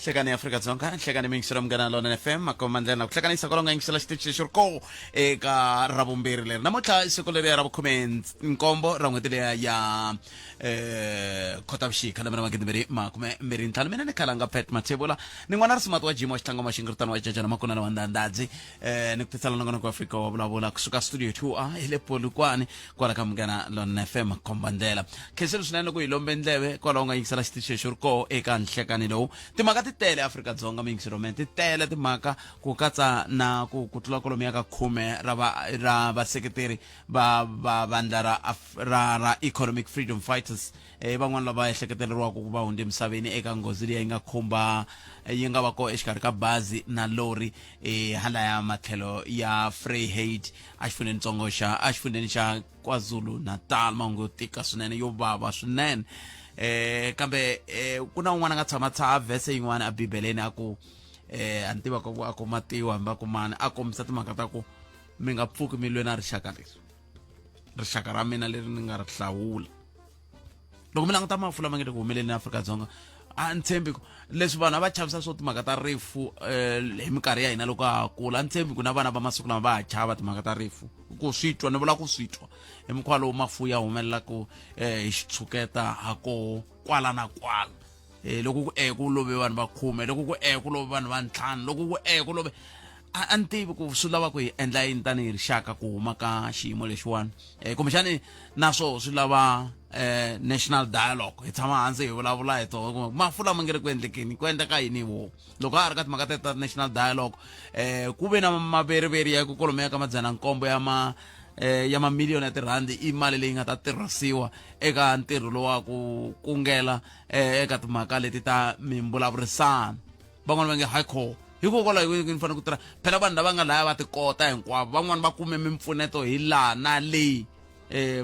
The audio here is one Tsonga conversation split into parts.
Nhlekani ya Afrika-Dzonga, nhlekani mi yingisela Munghana Lonene FM, makomba ndlela ku hlekanisa kwalomu nga yingisela xitichi lexi ri koo eka Ravumbirhi leri. Namuntlha i siku leriya ra vukhume nkombo ra n'hweti leya ya Khotavuxika lembe ra 2025. Mina ni Khalanga Pat Mathebula, ni n'wana Risimati wa Jim wa Xitlanga Maxingirutano wa Jajana Makunana wa Ndandadzi. Ni ku tisela nongonoko wa Afrika wa vulavula kusuka studio 2A hi le Polokwane kwala ka Munghana Lonene FM makomba ndlela. Khensile swinene loko hi lombe ndleve kwalaho nga yingisela xitichi lexi ri koho eka nhlekani lowu. Timhaka ti tele Afrika-Dzonga miyingiselo mina ti tele timhaka ku katsa na ku ku tlula kwalomuya ka khume ra va ra vaseketeri va va vandla ra ra ra Economic Freedom Fighters van'wana lava ehleketeleriwaka ku va hundze emisaveni eka nghozi leyi nga khumba yi nga va kona exikarhi ka bazi na lori halaya matlhelo ya Vryheid exifundzhenitsongo xa exifundzheni xa KwaZulu-Natal. Mahungu yo tika swinene yo vava swinene kambe ku na un'wana a nga tshama tshaha vhese yin'wana ebibeleni a ku a ni tiva ku a ku matiwa hambi a ku mani a kombisa timhaka ta ku mi nga pfuki mi lwe na rixaka leri rixaka ra mina leri ni nga ri hlawula. Loko mi languta mafu lama nge le ku humeleni eAfrika-Dzonga a ni tshembi ku leswi vanhu a va chavisa swo timhaka ta rifu hi minkarhi ya hina loko ha kula, a ni tshembi ku na vana va masiku lama va ha chava timhaka ta rifu ku swi twa, ni vula ku swi twa hi mukhuva lowu mafu ya humelelaku hi xitshuketa ha koho kwala na kwala. Loko ku ku love vanhu va khume, loko ku ku love vanhu va ntlhanu, loko ku ku love a ni tivi ku swi lava ku hi endla yini tanihi rixaka ku huma ka xiyimo lexiwani. Kumbexani na swoho swi lava national dialogue, hi tshama hansi hi vulavula hi toho mafu lama nge le ku endlekeni, ku endleka yini hi woho. Loko ha ha ri ka timhaka ta national dialogue, ku ve na maveriveri ya ku kwalomuya ka madzana nkombo ya ma ya mamiliyoni ya tirhandi i mali leyi nga ta tirhisiwa eka ntirho lowu wa ku kungela eka timhaka leti ta mimbulavurisano. Van'wana va nge hayi kho hikokwalaho ni fanele ku tirha, phela vanhu lava nga laya va tikota hinkwavo, van'wana va kume mimpfuneto hi laha na leyi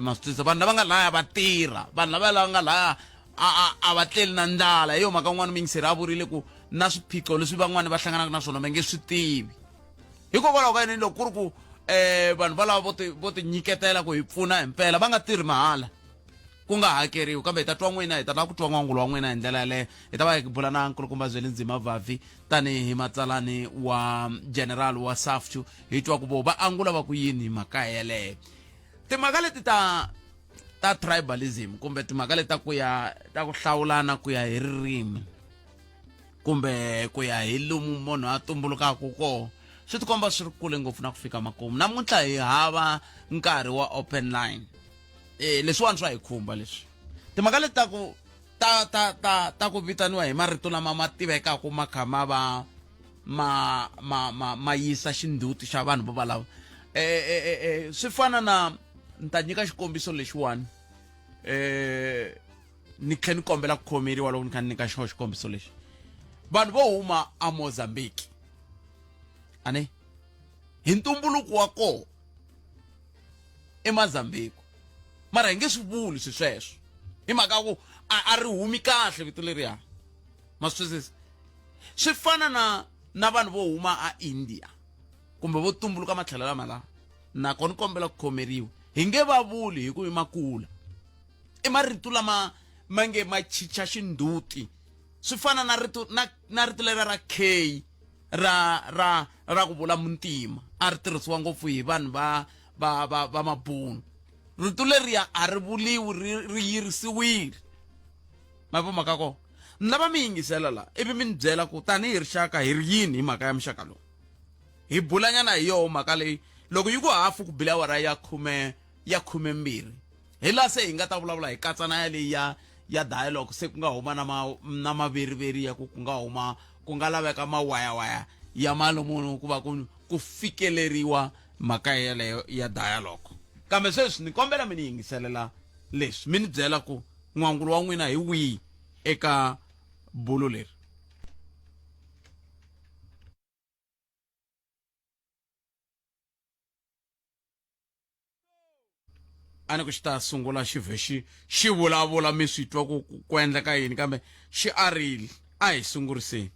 ma swi twisisa. Vanhu lava nga laya va tirha, vanhu lava lava nga laya a va tleli na ndlala. Hi yo mhaka un'wana muyingiseri a vurile ku na swiphiqo leswi van'wana va hlanganaka na swona va nge swi tivi. Hikokwalaho ka yini loko ku ri ku vanhu valava vo ti vo ti nyiketela ku hi pfuna himpela va nga tirhi mahala ku nga hakeriwi, kambe hi ta twa n'wina, hi ta lava ku twa n'wangulo wa n'wina hi ndlela yaleyo. Hi ta va hi bula na nkulukumba Zwelinzima Vavi tanihi matsalani wa general wa SAFTU, hi twa ku vo va angula va ku yini hi mhaka yeleyo. Timhaka leti ta tribalism kumbe timhaka leti ta ku ya ta ku hlawulana ku ya hi ririmi kumbe ku ya hi lomu munhu a tumbulukaka koho swi tikomba swi ri kule ngopfu na ku fika makumu. Namuntlha hi hava nkarhi wa open line. Leswiwani swa hi khumba leswi timhaka leti ta ku ta ta ta ta ku vitaniwa hi marito lama ma tivekaka ma kha ma va ma ma ma ma yisa xindzhuti xa vanhu vo valava. Swi fana na ni ta nyika xikombiso lexiwani, ni tlhela ni kombela ku khomeriwa loko ni kha ni nyika xo xikombiso lexi. Vanhu vo huma a Mozambique ane hi ntumbuluko wa koho i Mazambique, mara hi nge swi vuli swi sweswo hi mhaka ku a ri humi kahle vito leriya, ma swi twisisa. Swi fana na na vanhu vo huma a India kumbe vo tumbuluka matlhelo lama la, nakona kombela ku khomeriwa, hi nge va vuli hi ku i makula, i marito lama ma nge ma chicha xindzhuti. Swi fana na rito na na rito lera ra K ra ra ra ku vula muntima, a ri tirhisiwa ngopfu hi vanhu va va va va mabunu. Rito leriya a ri vuliwi, ri ri yirisiwile. Ma vo mhaka kona ni lava mi yingisela la ivi mi ni byela ku tanihi rixaka hi ri yini hi mhaka ya muxaka lowu. Hi bulanyana hi yoho mhaka leyi loko yi ku hafu ku bile awara ya khume ya khumembirhi, hi laha se hi nga ta vulavula hi katsa na yaleyi ya ya dialogue, se ku nga huma na ma na maveriveri ya ku ku nga huma ku nga laveka mawayawaya ya malomunhu ku va ku ku fikeleriwa mhaka yeleyo ya dialogue. Kambe sweswi ni kombela mi ni yingiselela leswi mi ni byela ku n'wangulo wa n'wina hi wihi eka bulo leri. A ni ku xi ta sungula xi vhe xi xi vulavula mi swi twa ku ku endleka yini, kambe xi arile. A hi sunguriseni.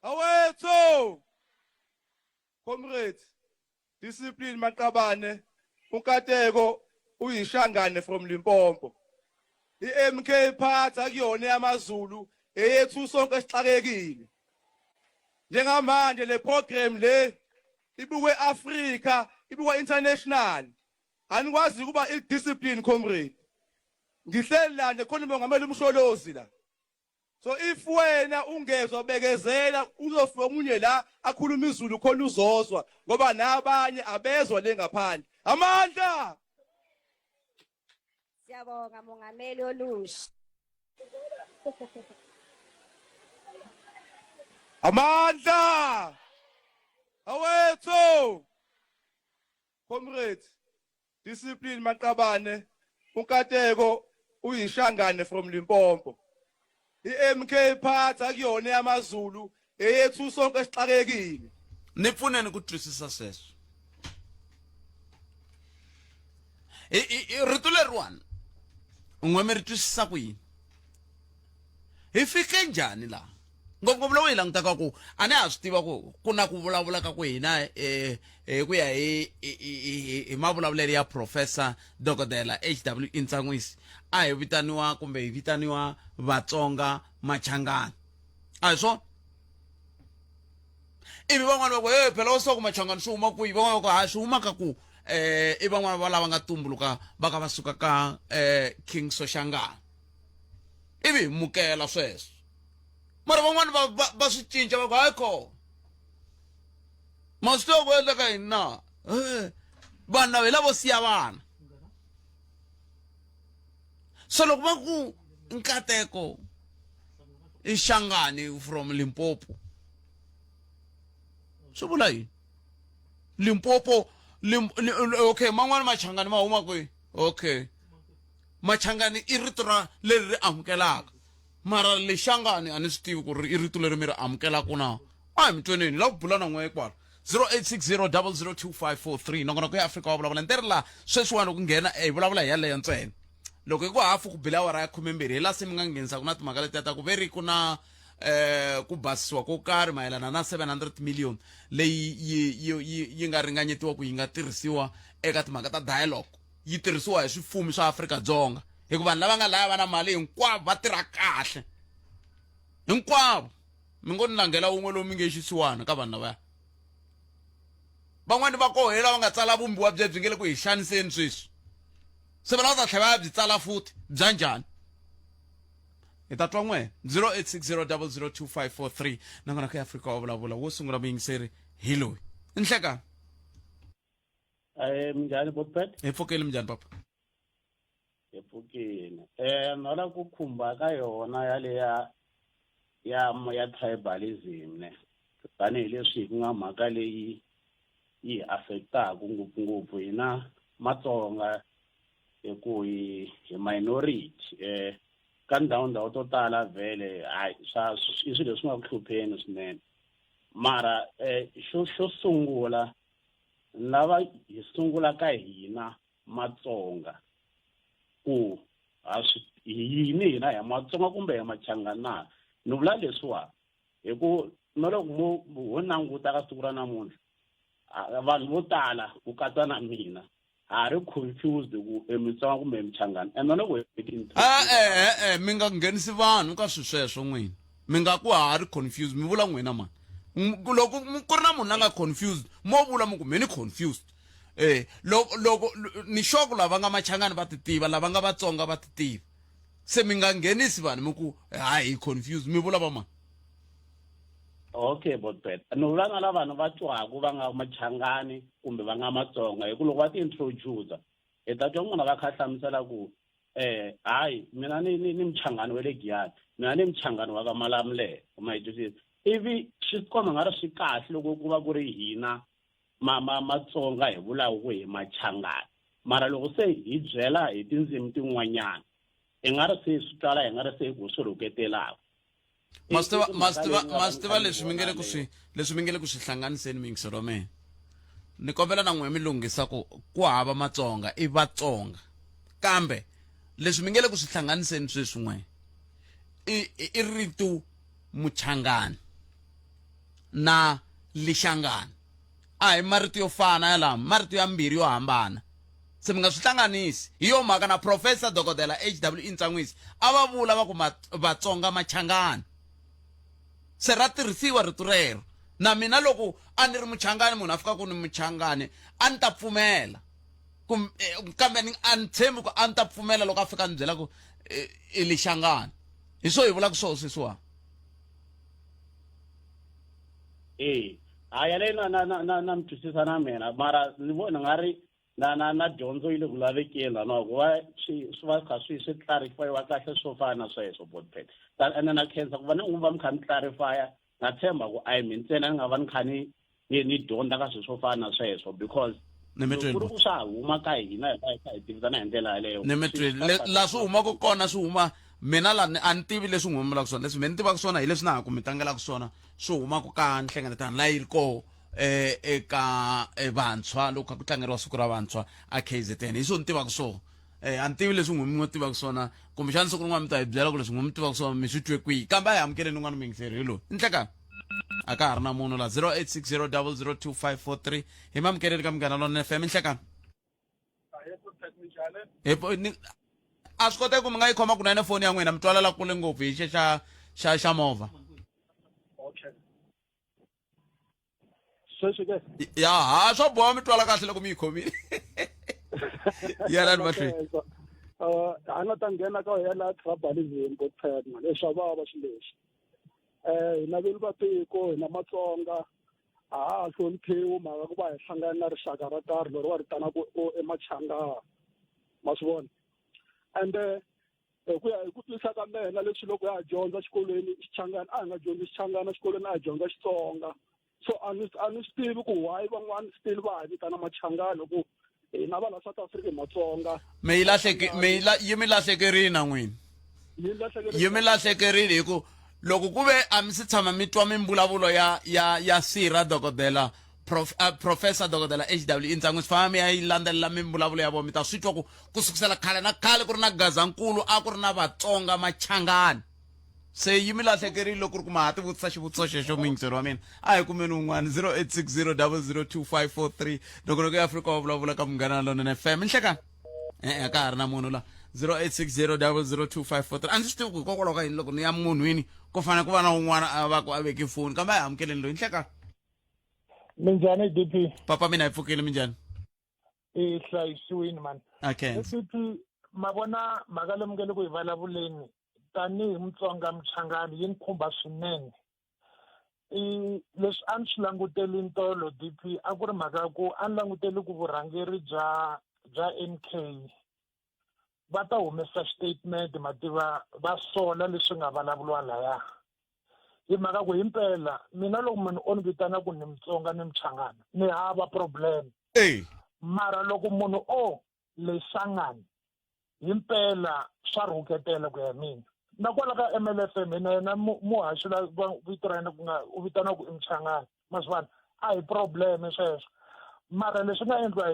Awethu! Comrades, discipline maqabane, uNkateko uyishangane from Limpopo. I-MK Party akuyona yamaZulu, eyethu sonke sixakekile. Njengamanje le program le ibukwe Africa, ibukwa international. Anikwazi ukuba i-discipline comrade. Ngihleli la nje khona umongameli uMsholozi la. So if wena ungezwa bekezela, uzofika omunye la akhuluma izulu khona uzozwa, ngoba nabanye abezwa le ngaphandle. Amandla! Siyabonga mongameli olusha. Amandla! Awethu! Comrades, discipline maqabane, uNkateko uyishangane from Limpopo. I-MK Party akuyona yamaZulu, eyethu sonke sixakekile. Ni pfuneni ku twisisa sweswo. I rito leriwani n'we mi ri twisisa ku yini? Hi fike njhani laha? Ngopfungopfu loko hi langutaka ku a ni ha swi tiva ku ku na ku vulavula ka ku hina eh hi ku ya hi hi mavulavulelo ya professor dokodela HW Intsan'wisi, a hi vitaniwa kumbe hi vitaniwa Vatsonga Machangani, a hi swona? Ivi van'wani va ku he phela wa swa ku Machangani swi huma kwihi, van'wani va ku ha swi huma ka ku i van'wani va lava nga tumbuluka va ka va suka ka King Soshangana, ivi hi mukela sweswo. Mara van'wani va swi cinca va ku hayi kho ma swi tiva ku endleka yini na vanhu lava hi lavo siya vana. So loko va ku Nkateko i Shangani from Limpopo, swi vula yini? Limpopo, okay, man'wani Machangani ma huma kwihi? Okay, Machangani i rito ra leri ri amukelaka, mara Lexangani a ni swi tivi ku ri i rito leri mi ri amukelaka na. A hi mi tweneni la ku bula na n'we kwala 0860002543. Nongonoko ya Afrika wa vulavula ntere la sweswiwani loko nghena hi vulavula hi yaleyo ntsena. Loko hi ku hafu ku bile awara ya 12 hi la se mi nga nghenisaka na timhaka letiya ta ku veri ku na ku basisiwa ko karhi mayelana na 700 million leyi yi nga ringanyetiwa ku yi nga tirhisiwa eka timhaka ta dialogue, yi tirhisiwa hi swifumi swa Afrika-Dzonga, hikuva vanhu lava nga laya va na mali hinkwavo va tirha kahle hinkwavo. Mi ngo ni langhela wun'we lowu mi nge xisiwana ka vanhu lavaya. Van'wani va koho hi lava nga tsala vumbiwa byebyi nge le ku hi xaniseni sweswi, se va lava ta tlhela va ya byi tsala futhi bya njhani? Hi ta twa n'we 0860002543. Nakona ka Afrika wa vulavula wo sungula muyingiseri hi loyi. Nhlekani. Minjhani Botpet? Hi pfukile, minjhani papa? Hi pfukile. Na la ku khumba ka yona yaleya ya tribalism ne, tanihileswi ku nga mhaka leyi yi hi affectaka ngopfungopfu hina Matsonga, hi ku hi minority ka ndhawu ndhawu to tala vhele. Hayi, swa i swilo leswi nga ku hlupheni swinene. Mara xo sungula lava hi sungula ka hina Matsonga ku ha swi yini hina hi Matsonga kumbe hi Machangana na? Ni vula leswiwa hi ku na loko mo ho languta ka siku ra namuntlha, vanhu vo tala ku katsa na mina ha ri confused ku i Mutsonga kumbe i Muchangana, and na loko hi E-e, mi nga nghenisi vanhu ka swilo sweswo n'wina. Mi nga ku ha ri confused, mi vula n'wina mani? Loko ku ri na munhu la nga confused, mo vula mi ku me ni confused. Loko loko ni sure ku lava nga Machangani va ti tiva, lava nga Vatsonga va ti tiva. Se mi nga nghenisi vanhu mi ku hayi hi confused, mi vula va mani? Okay, Botbet, ni vula na la vanhu va twaku va nga Machangani kumbe va nga Matsonga, hi ku loko va ti introduce hi ta twa n'wana va kha hlamusela ku hayi mina ni Muchangani wa le Giyani, mina ni Muchangani wa ka Malamulele, ma yi twisisa? Ivi swi tikomba nga ri swi kahle loko ku va ku ri hina Matsonga hi vulaka ku hi Machangani, mara loko se hi byela hi tindzimi tin'wanyana i nga ri se swi twala, hi nga ri se hi ku swi rhuketelaka. Ma swi tiva, ma swi tiva, ma swi tiva leswi mi nge le ku swi, leswi mi nge le ku swi hlanganiseni miyingiselo wa mina. Ni kombela na n'wina mi lunghisa ku ku hava Matsonga, i Vatsonga. Kambe leswi mi nge le ku swi hlanganiseni sweswi n'we i rito Muchangani na Lixangani. A hi marito yo fana yalama, marito ya mbirhi yo hambana. Se mi nga swi hlanganisi. Hi yo mhaka na Professor Dokodela HWE Ntsan'wisi a va vula va ku Vatsonga Machangani. Se ra tirhisiwa rito rero. Na mina loko a ni ri Muchangani munhu a fika ku ni Muchangani a ni ta pfumela. Kum, eh, kambe ni a ni tshembi ku a ni ta pfumela loko a fika a ni byela ku eh, i Lixangani. Hi swo hi vulaka swona sweswiwani. E ha yaleyo na na na na na mi twisisa na mina mara ni vona nga ri na na na dyondzo yi le ku lavekeni laniwa ku va swi swi va kha swi swi clarifyiwa kahle swo fana na sweswo botpet ene na khensa ku va ni n'wi va mi kha mi clarifya na tshemba ku a hi mi ntsena ni nga va ni kha ni ni ni dyondza ka swilo swo fana na sweswo because Ni mi twile ku ri ku swa ha huma ka hina hi va hi kha hi tivisana hi ndlela yaleyo ni mi twile la swi humaka kona swi huma mina la a ni tivi leswi n'wi humelaka swona leswi me ni tivaka swona hi leswi na ha ku mi tlangelaka swona swi humaka ka nhlengeletano la yi ri koho eh eka eh, vantshwa loko kha ku tlangeriwa siku ra vantshwa a KZN hi swo ni tivaka swona eh a ni tivi leswi n'wi mi nga tivaka swona kumbexana siku rin'wana mi ta hi byela ku leswi n'wi mi tivaka swona mi swi twe kwihi kambe a hi amukeleni un'wana muyingiseri hi loyi nhlekani a ka ha ri na munhu la 0860002543 hi mamukeleni ka munghana lona fm nhlekani a swi koteki ku mi nga yi khoma kunene foni ya n'wina mi twala la kule ngopfu hi xe xa xa xa movha okay sweswi ke ya ha swo boha mi twala kahle loko mi yi khomile yelani mahlweni a nga ta nghena ka yela tribalism bo tshena leswa vava xilo lexi um hina vini va tiko hina matsonga a ha ha hloniphiwi mhaka ku va hi hlangana na rixaka ra karhi leri va ri vitanaka ku i machangana ma swi vona ende hi ku ya hi ku twisisa ka mina leswi loko ya ha dyondza xikolweni xichangani a hi nga dyondzi xichangana xikolweni a hi dyondza xitsonga so a ni a ni swi tivi ku why van'wana still va ha vitana machangani ku hina va la South Africa hi matsonga mi yi lahleke mi yi la yi mi lahlekerile na n'wina yi mi lahlekerile hi ku loko ku ve a mi si tshama mi twa mimbulavulo ya ya ya sira dokodela prof, professor dokodela hw Ntsangu swi famba mi ya yi landzelela mimbulavulo ya vona mi ta swi twa ku ku sukusela khale na khale ku ri na gazankulu a ku ri na vatsonga machangani se yi mi lahlekerile loko ku ri ku ma ha ti vutisa xivutiso xexo muyingiseri wa mina a hi kumeni un'wana 0860 002543 nongonoko ya afrika wa vulavula ka munghana lonene fm nhlekani e-e a ka ha ri na munhu la 0860 002543 a ndzi swi tivi ku hikokwalaho ka yini loko ni ya munhwini ku fanele ku va na un'wana a va ku a veke foni kambe a hi amukeleni loyi nhlekani minjhani dp papa mina hi pfukile minjhani i hlayisiwini mani okay dp ma vona mhaka leyi mi nge le ku yi vulavuleni tanihi mutsonga muchangani yi ni khumba swinene i leswi a ni swi languteli ntolo dp a ku ri mhaka ya ku a ni languteli ku vurhangeri bya bya M_K va ta humesa xitatimende mativa va sola leswi nga vulavuriwa laya hi mhaka ku himpela mina loko munhu o ni vitana ku ni mutsonga ni muchangana ni hava problem mara loko munhu o lexangani himpela swa rhuketela ku ya mina na kwala ka MLFM hina yena muhaxi la vito ra yena ku nga u vitaniwa ku i muchangana ma swi vona a hi problem sweswo mara leswi nga endliwa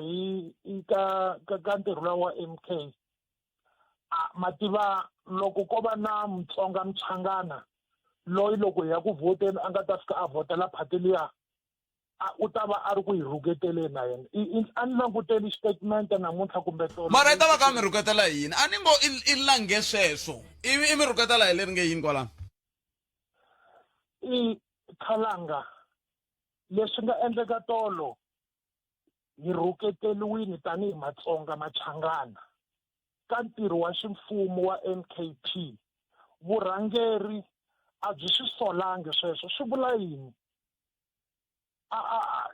hi ka ka ka ntirho lowa wa MK a ma tiva loko ko va na mutsonga muchangana loyi loko hi ya ku vhoteni a nga ta fika a vhotela phati liya u ta va a ri ku yi rhuketeleni na yena a ni languteli xitatimende namuntlha kumbe tolo mara i ta va ka mi rhuketela hi yini a ni ngo i lange sweswo ivi i mi rhuketela hi leri nge yini kwalano I khalanga leswi nga endleka tolo hi rhuketeliwini tanihi matsonga machangana ka ntirho wa ximfumo wa MKP vurhangeri a byi swi solangi sweswo swi vula yini a a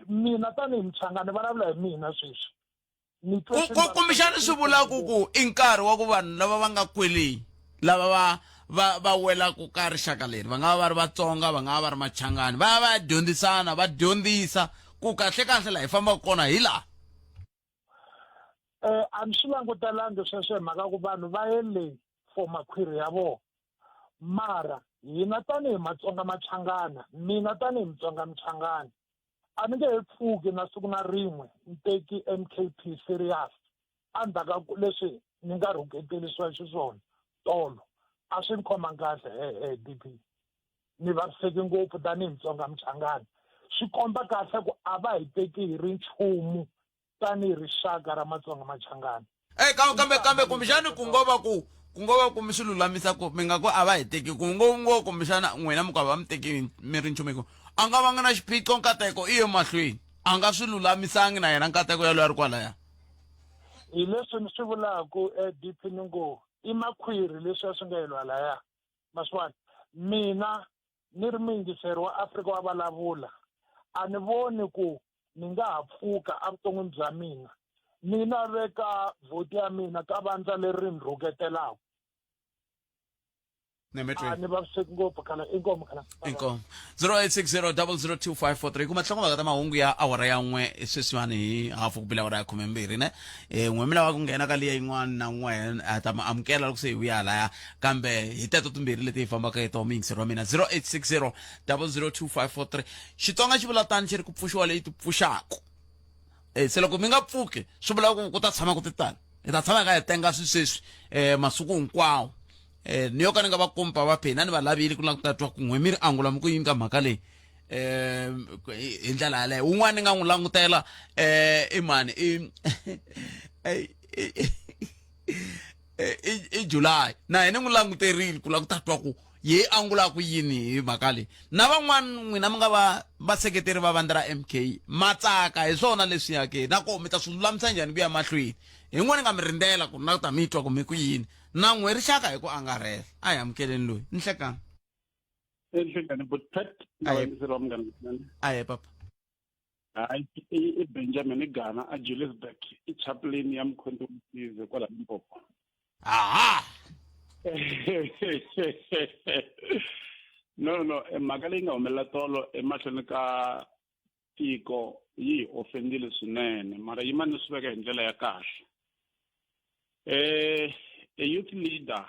mina tanihi muchangani vulavula hi mina sweswi kumbexana swi vulaka ku i nkarhi wa ku vanhu lava va nga kweleni lava va va va welaka ka rixaka leri va nga va va ri vatsonga va nga va va ri machangani va ya va ya dyondzisana va dyondzisa ku kahle kahle laha hi fambaka kona hi laha um a ni swi langutelangi sweswo hi mhaka ku vanhu va ye le for makhwiri ya vona mara hina tanihi matsonga machangana mina tanihi mutsonga muchangana a ni nge he pfuki na siku na rin'we ni teki M_K_P serious endzhaku ka leswi ni nga rhuketelisiwa xiswona tolo a swi ni khomangi kahle e-e D_P ni vaviseke ngopfu tanihi Mutsonga Muchangana swi komba kahle ku a va hi teki hi ri nchumu. tanihi rixaka ra Matsonga Machangani. E kambe kambe kumbexani ku ngo va ku ku ngo va ku mi swi lulamisa ku mi nga ku a va hi teki ku ngo ngo kumbexana n'wina mi ku a va mi teki mi ri nchumu hi ku a nga vanga na xiphiqo nkateko i ye mahlweni a nga swi lulamisangi na yena nkateko yaloye a ri kwalaya. Hi leswi ni swi vulaku DP ni ngo i makhwiri leswiya swi nga yelwa laya ma swi vona mina ni ri muyingiseri wa Afrika wa vulavula a ni voni ku ni nga ha pfuka evuton'wini bya mina ni na veka vhoti ya mina ka vandla leri ri ni rhuketelaka. Nemetweni. A ni vaviseki ngopfu khala inkomu khala. Inkomu. 0860002543 kuma nhlokomhaka ta mahungu ya awara ya n'we sweswiwani hi hafu ku bila awara ya khumembirhi ne e n'we mi lava ku nghena ka liya yin'wana na n'we a ta ma amukela loko se hi vuya halaya kambe hi teto timbirhi leti hi fambaka hi toho muyingiseri wa mina 0860 002543 Xitsonga xi vula tani xi ri ku pfuxiwa leyi ti pfuxaka e se loko mi nga pfuki swi vula ku ku ta tshama ku ti tani hi ta tshama hi kha hi tenga swi sweswi um masiku hinkwawo um ni yo ka ni nga va kompa va phina ni va lavile ku lava ku ta twa ku n'we mi ri angula mi ku yini ka mhaka leyi um hi ndlela yaleyo wun'wana ni nga n'wi langutela um i mani i i July na yena n'wi languterile ku lava ku ta twa ku ye angula ku yini hi mhaka leyi na van'wana n'wina mi nga va vaseketeri va vandla ra MK ma tsaka hi swona leswiya ke na koho mi ta swi lulamisa njhani ku ya mahlweni hi n'we ni nga mi rindzela ku na ku ta mi twa ku mi ku yini na n'we rixaka hi ku angarhela a hi amukeleni loyi ni hlekani Enhlekani but Pat na vayingiseri va Munghana Lonene. Ahee papa. Hayi i Benjamin Gana a Juliusburg i chaplain ya Mkhonto Mkhize kwala Limpopo. Aha. No no e mhaka leyi nga humelela tolo emahlweni ka tiko yi hi offendile swinene mara yi mane swi veka hi ndlela ya kahle. Eh a youth leader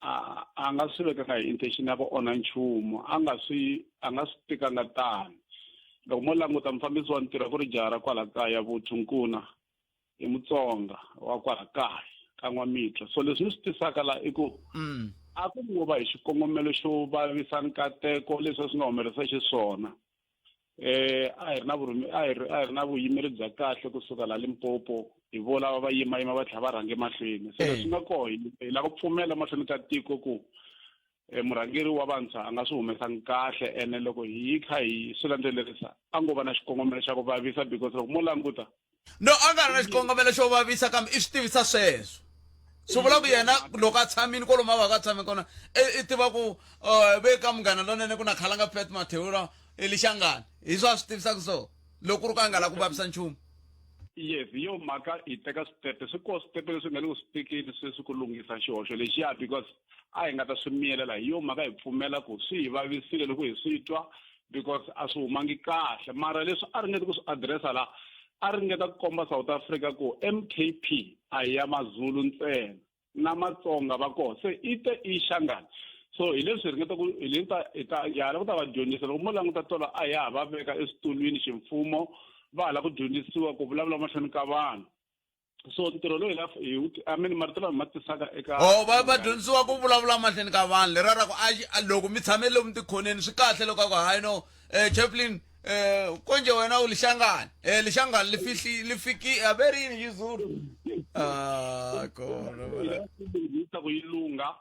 a a nga swi vekanga hi intention ya ku onha nchumu a nga swi a nga swi tekanga tano loko mo languta mufambisi wa ntirho ku ri jaha ra kwala kaya vuthu nkuna i mutsonga wa kwala kaya ka n'wamitwa so leswi ni swi tisaka la i ku mm. a ku ngo va hi xikongomelo xo vavisa nkateko leswi swi nga humelerisa xiswona eh a hi ri na vurhumi a hi ri a hi ri na vuyimeri bya kahle kusuka la Limpopo hi vo lava va yima yima va tlhela va rhange mahlweni se leswi nga koho hi lava ku pfumela mahlweni ka tiko ku eh, murhangeri wa vantshwa a nga swi humesangi kahle ene loko hi kha hi swi landzelerisa a ngo va na xikongomelo xa ku vavisa because loko mo languta No a nga ri na xikongomelo xo vavisa kambe i swi tivisa sweswo swi vula ku yena loko a tshamile kwalomu a va ka a tshame kona i tiva ku uh, ve ka munghana lonene ku na khalanga pet mathewula i lixangani hi swo a swi tivisaka so loko ku ri ku a nga lavi ku vavisa nchumu yes hi yo mhaka hi teka switepe swi koho switepe leswi nga le ku swi tekeni sweswi ku lunghisa xihoxo lexiya because a hi nga ta swi miyelela hi yo mhaka hi pfumela ku swi hi vavisile loko hi swi twa because a swi humangi kahle mara leswi a ringete ku swi addressa la a ringeta ku komba South Africa ku MKP a hi ya Mazulu ntsena na Matsonga va kona se i te i Shangani so hi leswi hi ringeta ku hi le ta hi ta hi hala ku ta va dyondzisa loko mo languta tolo a ya ha va veka eswitulwini ximfumo va hala ku dyondzisiwa ku vulavula mahlweni ka vanhu so ntirho lowu hi la hi wu I mean marito lawa hi ma tisaka eka o va va dyondzisiwa ku vulavula mahlweni ka vanhu lera ra ku a loko mi tshame lomu tikhoneni swi kahle loko a ku hayi no um chaplin um konje wena u lixangani um lixangani li fihli li fiki a ve ri yini xizulu ah kona ku yi lungha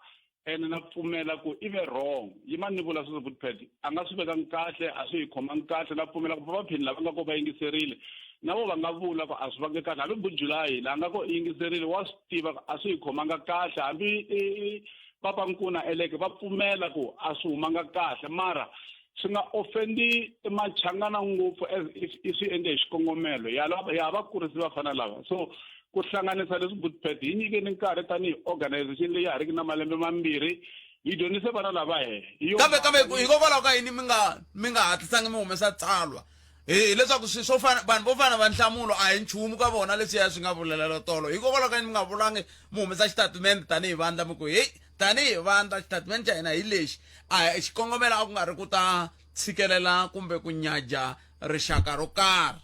ene na pfumela ku i ve wrong yima ni vula sweswo Goodpad a nga swi vekangi kahle a swi hi khomangi kahle na pfumela ku vaphini lava nga ko va yingiserile na vo va nga vula ku a swi vange kahle hambi bujulayi la nga ko yingiserile wa swi tiva ku a swi hi khomanga kahle hambi i papa nkuna eleke va pfumela ku a swi humanga kahle mara swi nga offendi machangana ngopfu as if i swi endle hi xikongomelo ya ya va kurisi vafana lava so ku hlanganisa leswi Goodpad hi nyikeni nkarhi tanihi organization leyi ha riki na malembe mambirhi hi dyondzise vana lava he kambe kambe hikokwalaho ka yini mi nga mi nga hatlisangi mi humesa tsalwa hileswaku swi swo fana vanhu vo fana va nhlamulo a hi nchumu ka vona leswiya swi nga vulelela tolo hikokwalaho ka yini mi nga vulangi mi humesa xitatimende tanihi vandla mi ku heyi Tanihi vandla, xitatimende xa hina hi lexi, A xikongomelo a ku nga ri ku ta tshikelela kumbe ku nyaja rixaka ro karhi.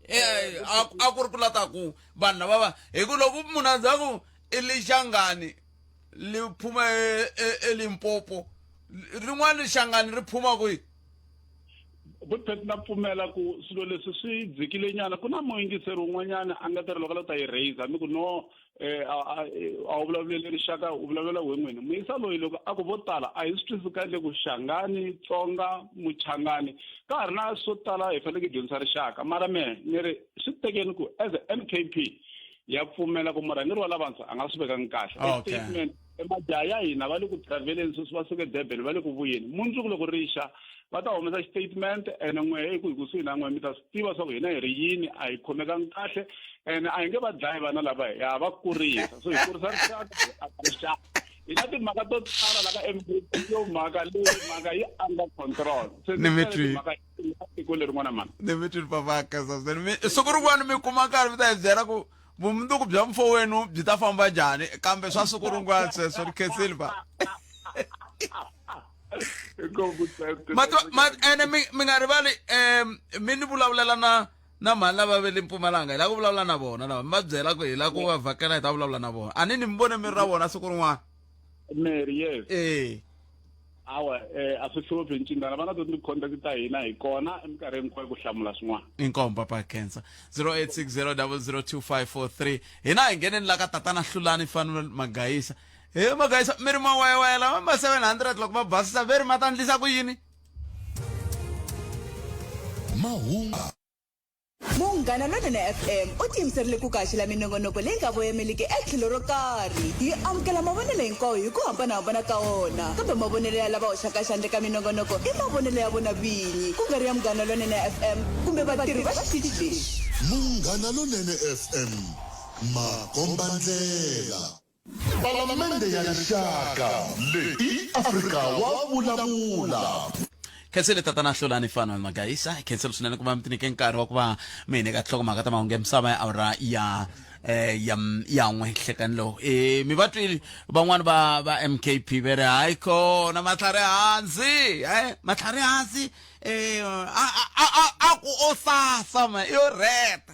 E, a, a ku ri ku lata ku vanhu lava va hi ku loko munhu a za ku i lixangani li phuma eLimpopo, e, rin'wana lixangani ri phuma kwihi? Butpet na pfumela ku swilo leswi swi dzikile nyana ku na muyingiseri un'wanyana a nga tirha loko a lo ta yi raiser mi ku no eh, a a wu vulavuleli rixaka u vulavulela we n'wini muyisa loyi loko a ku vo tala a hi swi twisisi kahle ku xangani tsonga muchangani ka ha ri na swo tala hi faneleke hi dyondzisa rixaka mara mehe ni ri swi tekeni ku as a mkp ya pfumela ku murhangeri wa lavantshwa a nga swi vekangi kahle Okay. statement majaha ya hina va le ku traveleni sweswi va suke durban va le ku vuyeni mundzuku loko ri xa va ta humesa xitatement ene n'we i ku hi kusuhi na n'we mi ta swi tiva swa ku hina hi ri yini a hi khomekangi kahle ene a hi nge va dlayi vana lava ha va kurisa so hi kurisa rixaka hi aka rixaka hi na timhaka to tala la ka mdp yo mhaka leyi mhaka yi under control se Ni mi twi. timhaka tiko lerin'wana mani ni mi twini papa kasa siku rin'wana mi kuma nkarhi mi ta hi byela ku vumundzuku bya mfo wenu byi ta famba njhani kambe swa siku rin'wana sweswo ni khensile pa ene mi nga rivali um mi ni vulavulela na na mhani lava ve le mpumalanga hi lava ku vulavula na vona lava mi va byela ku hi lava ku va vhakela hi ta vulavula na vona a ni ni mi vone mi ri ra vona siku rin'wana mary yes ee awa eh, a swi hluphi ncindana va na to ti-contact ta hina hi kona eminkarhi hinkwayo ku hlamula swin'wana inkomu papa khensa 0860002543 hina hi ngheneni la ka tatana hlulani fanuel magayisa he magayisa mi ri mawayawaya lama ma 700 loko ma basisa ve ri ma ta ndlisa ku yini mahungu Munghana Lonene FM u tiyimiserile ku kaxela minongonoko leyi nga voyameliki etlhelo ro karhi. Yi amukela mavonelo hinkwawo hi ku hambanahambana ka wona, kambe mavonelo ya lava hoxaka xandla eka minongonoko i mavonelo ya vona vinyi, ku nga ri ya Munghana Lonene FM kumbe vatirhi va xitichi lexi. Munghana Lonene FM, makombandlela. Palamende ya Rixaka leyi i Afrika wa vulavula. Khensile tatana Hlulani Fanuel Magaisa, khensile swinene ku va mi tinike nkarhi wa ku va mi hi nyika tinhlokomhaka ta mahungu ya misava ya awara ya eh, ya ya n'we nhlekani lowu eh, mi va twile van'wani va va MKP ve ri hayi kona matlhari hansi eh, matlhari hansi eh, a a a a ku o sasa ma yo rheta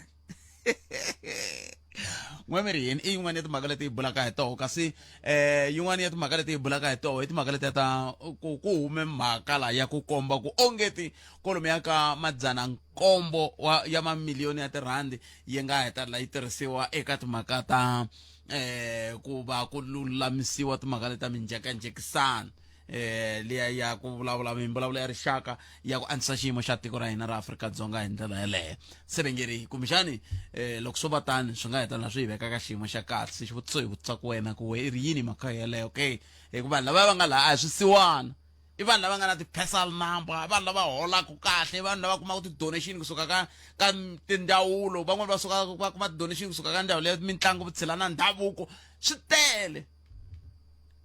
n'we mi ri yini i yin'wana ya timhaka leti hi bulaka hi toho kasi eh yin'wana ya timhaka leti hi bulaka hi toho i timhaka letiya ta ku ku hume mhaka la ya ku komba ku ongeti kolomu ya ka madzana nkombo wa ya mamiliyoni ya tirhandi yi nga hetelela yi tirhisiwa eka timhaka ta eh ku va ku lulamisiwa timhaka leti ta minjhekanjhekisano eh liya ya ku vulavula mimbulavulo ya rixaka ya ku antswisa xiyimo xa tiko ra hina ra Afrika-Dzonga hi ndlela yeleyo se va nge ri kumbexani eh loko swo va tani swi nga hetelela swi hi veka ka xiyimo xa kahle se xivutiso hi vutisa ku wena ku we i ri yini mhaka yeleyo ke hikuva vanhu lava va nga laha a hi swisiwana i vanhu lava nga na ti-personal number i vanhu lava holaka kahle i vanhu lava kumaka ti-donation kusuka ka ka tindzawulo van'wani va suka va kuma ti-donation kusuka ka ndzawulo ya mitlangu vutshila na ndhavuko swi tele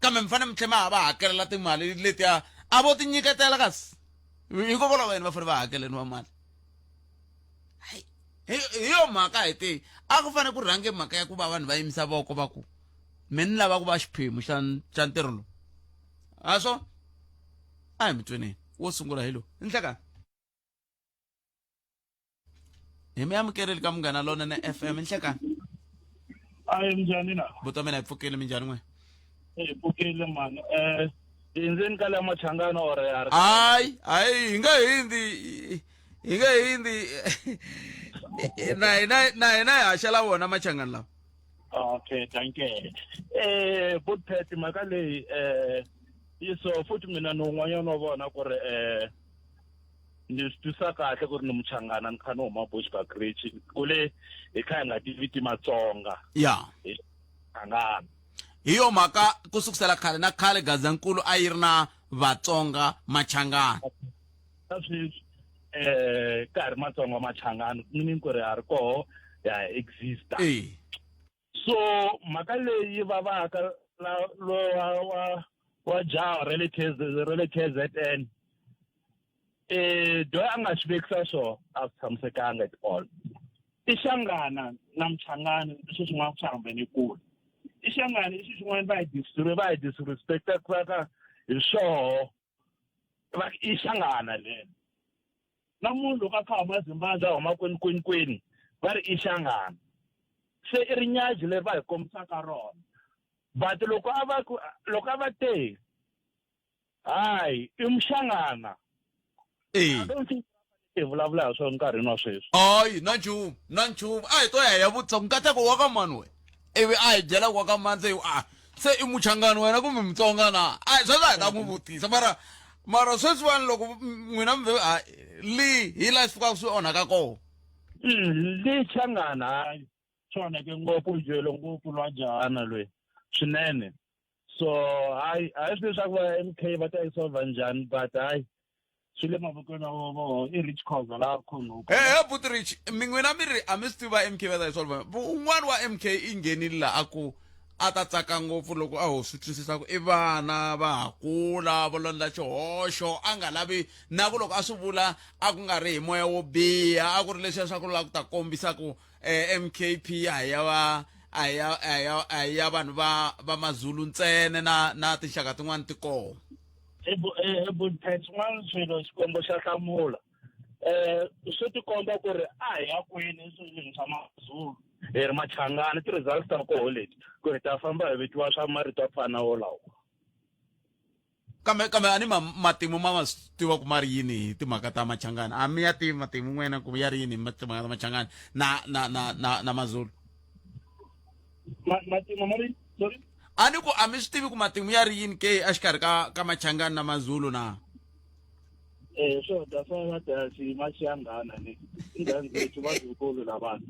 kambe mi fanele mi tlhela ma ha va hakelela timali letiya a vo ti nyiketela kasi hikokwalaho ka yini va fanele va hakeleriwa mali hi hi yo mhaka hi te a ku fanele ku rhange mhaka ya ku va vanhu va yimisa voko va ku me ni lava ku va xiphemu xa xa ntirho lowu a swo a hi mi tweneni wo sungula hi lowu nhlekani hi mi amukerile ka munghana lonene fm nhlekani ayi minjhani na buti mina hi pfukile minjhani n'we hi pfukile mani um hindzeni ka leya machangana or ya hayi hayi hi nga hindzi hi nga hindzi na hina na hina hi haxela wona machangani lawa okay danke eh butpet mhaka leyi eh yi so futhi mina ni un'wanyana wa vona ku ri eh ni swi twisa kahle ku ri ni muchangana ni kha ni huma Bushbuckridge kule hi kha hi nga tivi ti matsonga ya hi changana hi yo mhaka ku sukusela khale na khale gazankulu a yi ri na vatsonga machangana na sweswi eh ka ha ri matsonga machangana meaning ku ri ha ri koho ya exista e so mhaka leyi yi vavaka la lo wa wa wa jaha ra le ra le KZN eh doyi a nga swi vekisa swo a swi tshamisekanga at all i xangana na mchangani i swilo swin'wana swi hambene kule i xangana i swilo swin'wana va hi va hi disrespectaka hi swoho va i xangana lero na munhu loko a kha huma Zimbabwe a huma kwini kwini kwini va ri i xangana se i rinyaji leri va hi kombisaka rona but loko a va ku loko a va te hayi i muxangana e I don't think hi vulavula hi swona nkarhini wa sweswi. Hayi, na nchumu, na nchumu. A hi to ya hi ya vutisa ku nkateko wa ka mani wena. Ivi a hi byela ku wa ka mani se a se i muchangani wena kumbe mutsonga na. A hi sweswo a hi ta n'wi vutisa mara mara sweswiwani loko n'wina mi a li hi laha swi fikaka swi onhaka kona. Li changana hayi swi onhake ngopfu jele ngopfu lwa jahana loyi swinene. So hayi a hi swi leswaku va MK va ta yi solve njhani but hayi swi le mavokweni ya voho i Rich Khoza laha khonoko. He he buti Rich mi n'wina mi ri a mi swi tivi va MK va ta yi solve un'wana wa MK i nghenile la a ku a ta tsaka ngopfu loko a ho swi twisisa ku i vana va ha kula vo londla xihoxo a nga lavi na ku loko a swi vula a ku nga ri hi moya wo biha a ku ri leswiya swa ku lava ku ta kombisa ku eh, MKP a hi ya va a hi ya a hi ya a hi ya vanhu va va Mazulu ntsena na na tinxaka tin'wana ti kona ebudpet swin'wana swilo xikwembu xa hlamula um swi tikomba ku ri a hi ya kwini swilweni swa mazulu hi ri machangani ti-results ta koho leti ku hi ta famba hi vitiwa swa marito ya fana wolawo kambe kambe a ni ma matimu ma ma swi tiva ku ma ri yini hi timhaka ta machangani a mi ya tivi matimu n'wina ku ya ri yini hi timhaka ta machangani na na na na na mazulu matimu ma ri sorry a ni ku a mi swi tivi ku matimu ya ri yini ke exikarhi ka ka machangani na mazulu na eh swo dya swa va dya xi maxiyangana ni inghanzethu vazukulu lavana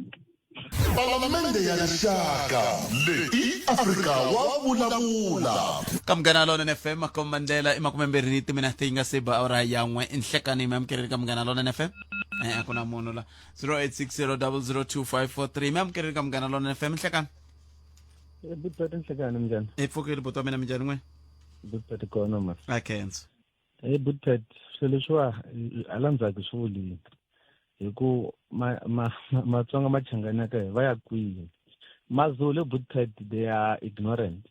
Palamende ya Rixaka leyi Afrika wa vulavula. Ka Munghana Lonene FM makomba ndlela i makumembirhi ni timinete yi nga se ba awara ya n'we nhlekani mi amukeleni ka Munghana Lonene FM eh a ku na munhu la 0860002543 mi amukeleni ka Munghana Lonene FM nhlekani Butati nhlekani minjhani? Hi pfukile buti wa mina minjhani n'we? Butati kona ma. A khensa. Hey Butpet, swilo leswiwa hala ndzhaku swi vulile hi ku ma ma Matsonga machangani ka va ya kwihi Mazulu Butpet they are ignorant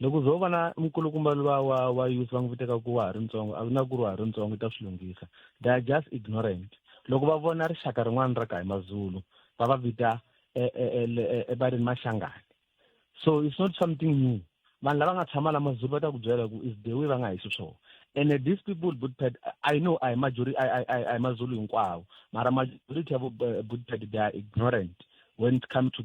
loko zo vona mukulukumba luwa wa wa youth va n'wi vitaka ku wa ha ri ntsongo a ku na ku ri wa ha ri ntsongo i ta swi lunghisa they are just ignorant loko va vona rixaka rin'wana ra ka hi Mazulu va va vita va ri Mashangani so it's not something new vanhu lava nga tshama la mazulu va ta ku byela ku is the way va nga hi xiswona and these people bootpad i know i majority i i mazulu hinkwawo mara majority ya bootpad they are ignorant when it comes to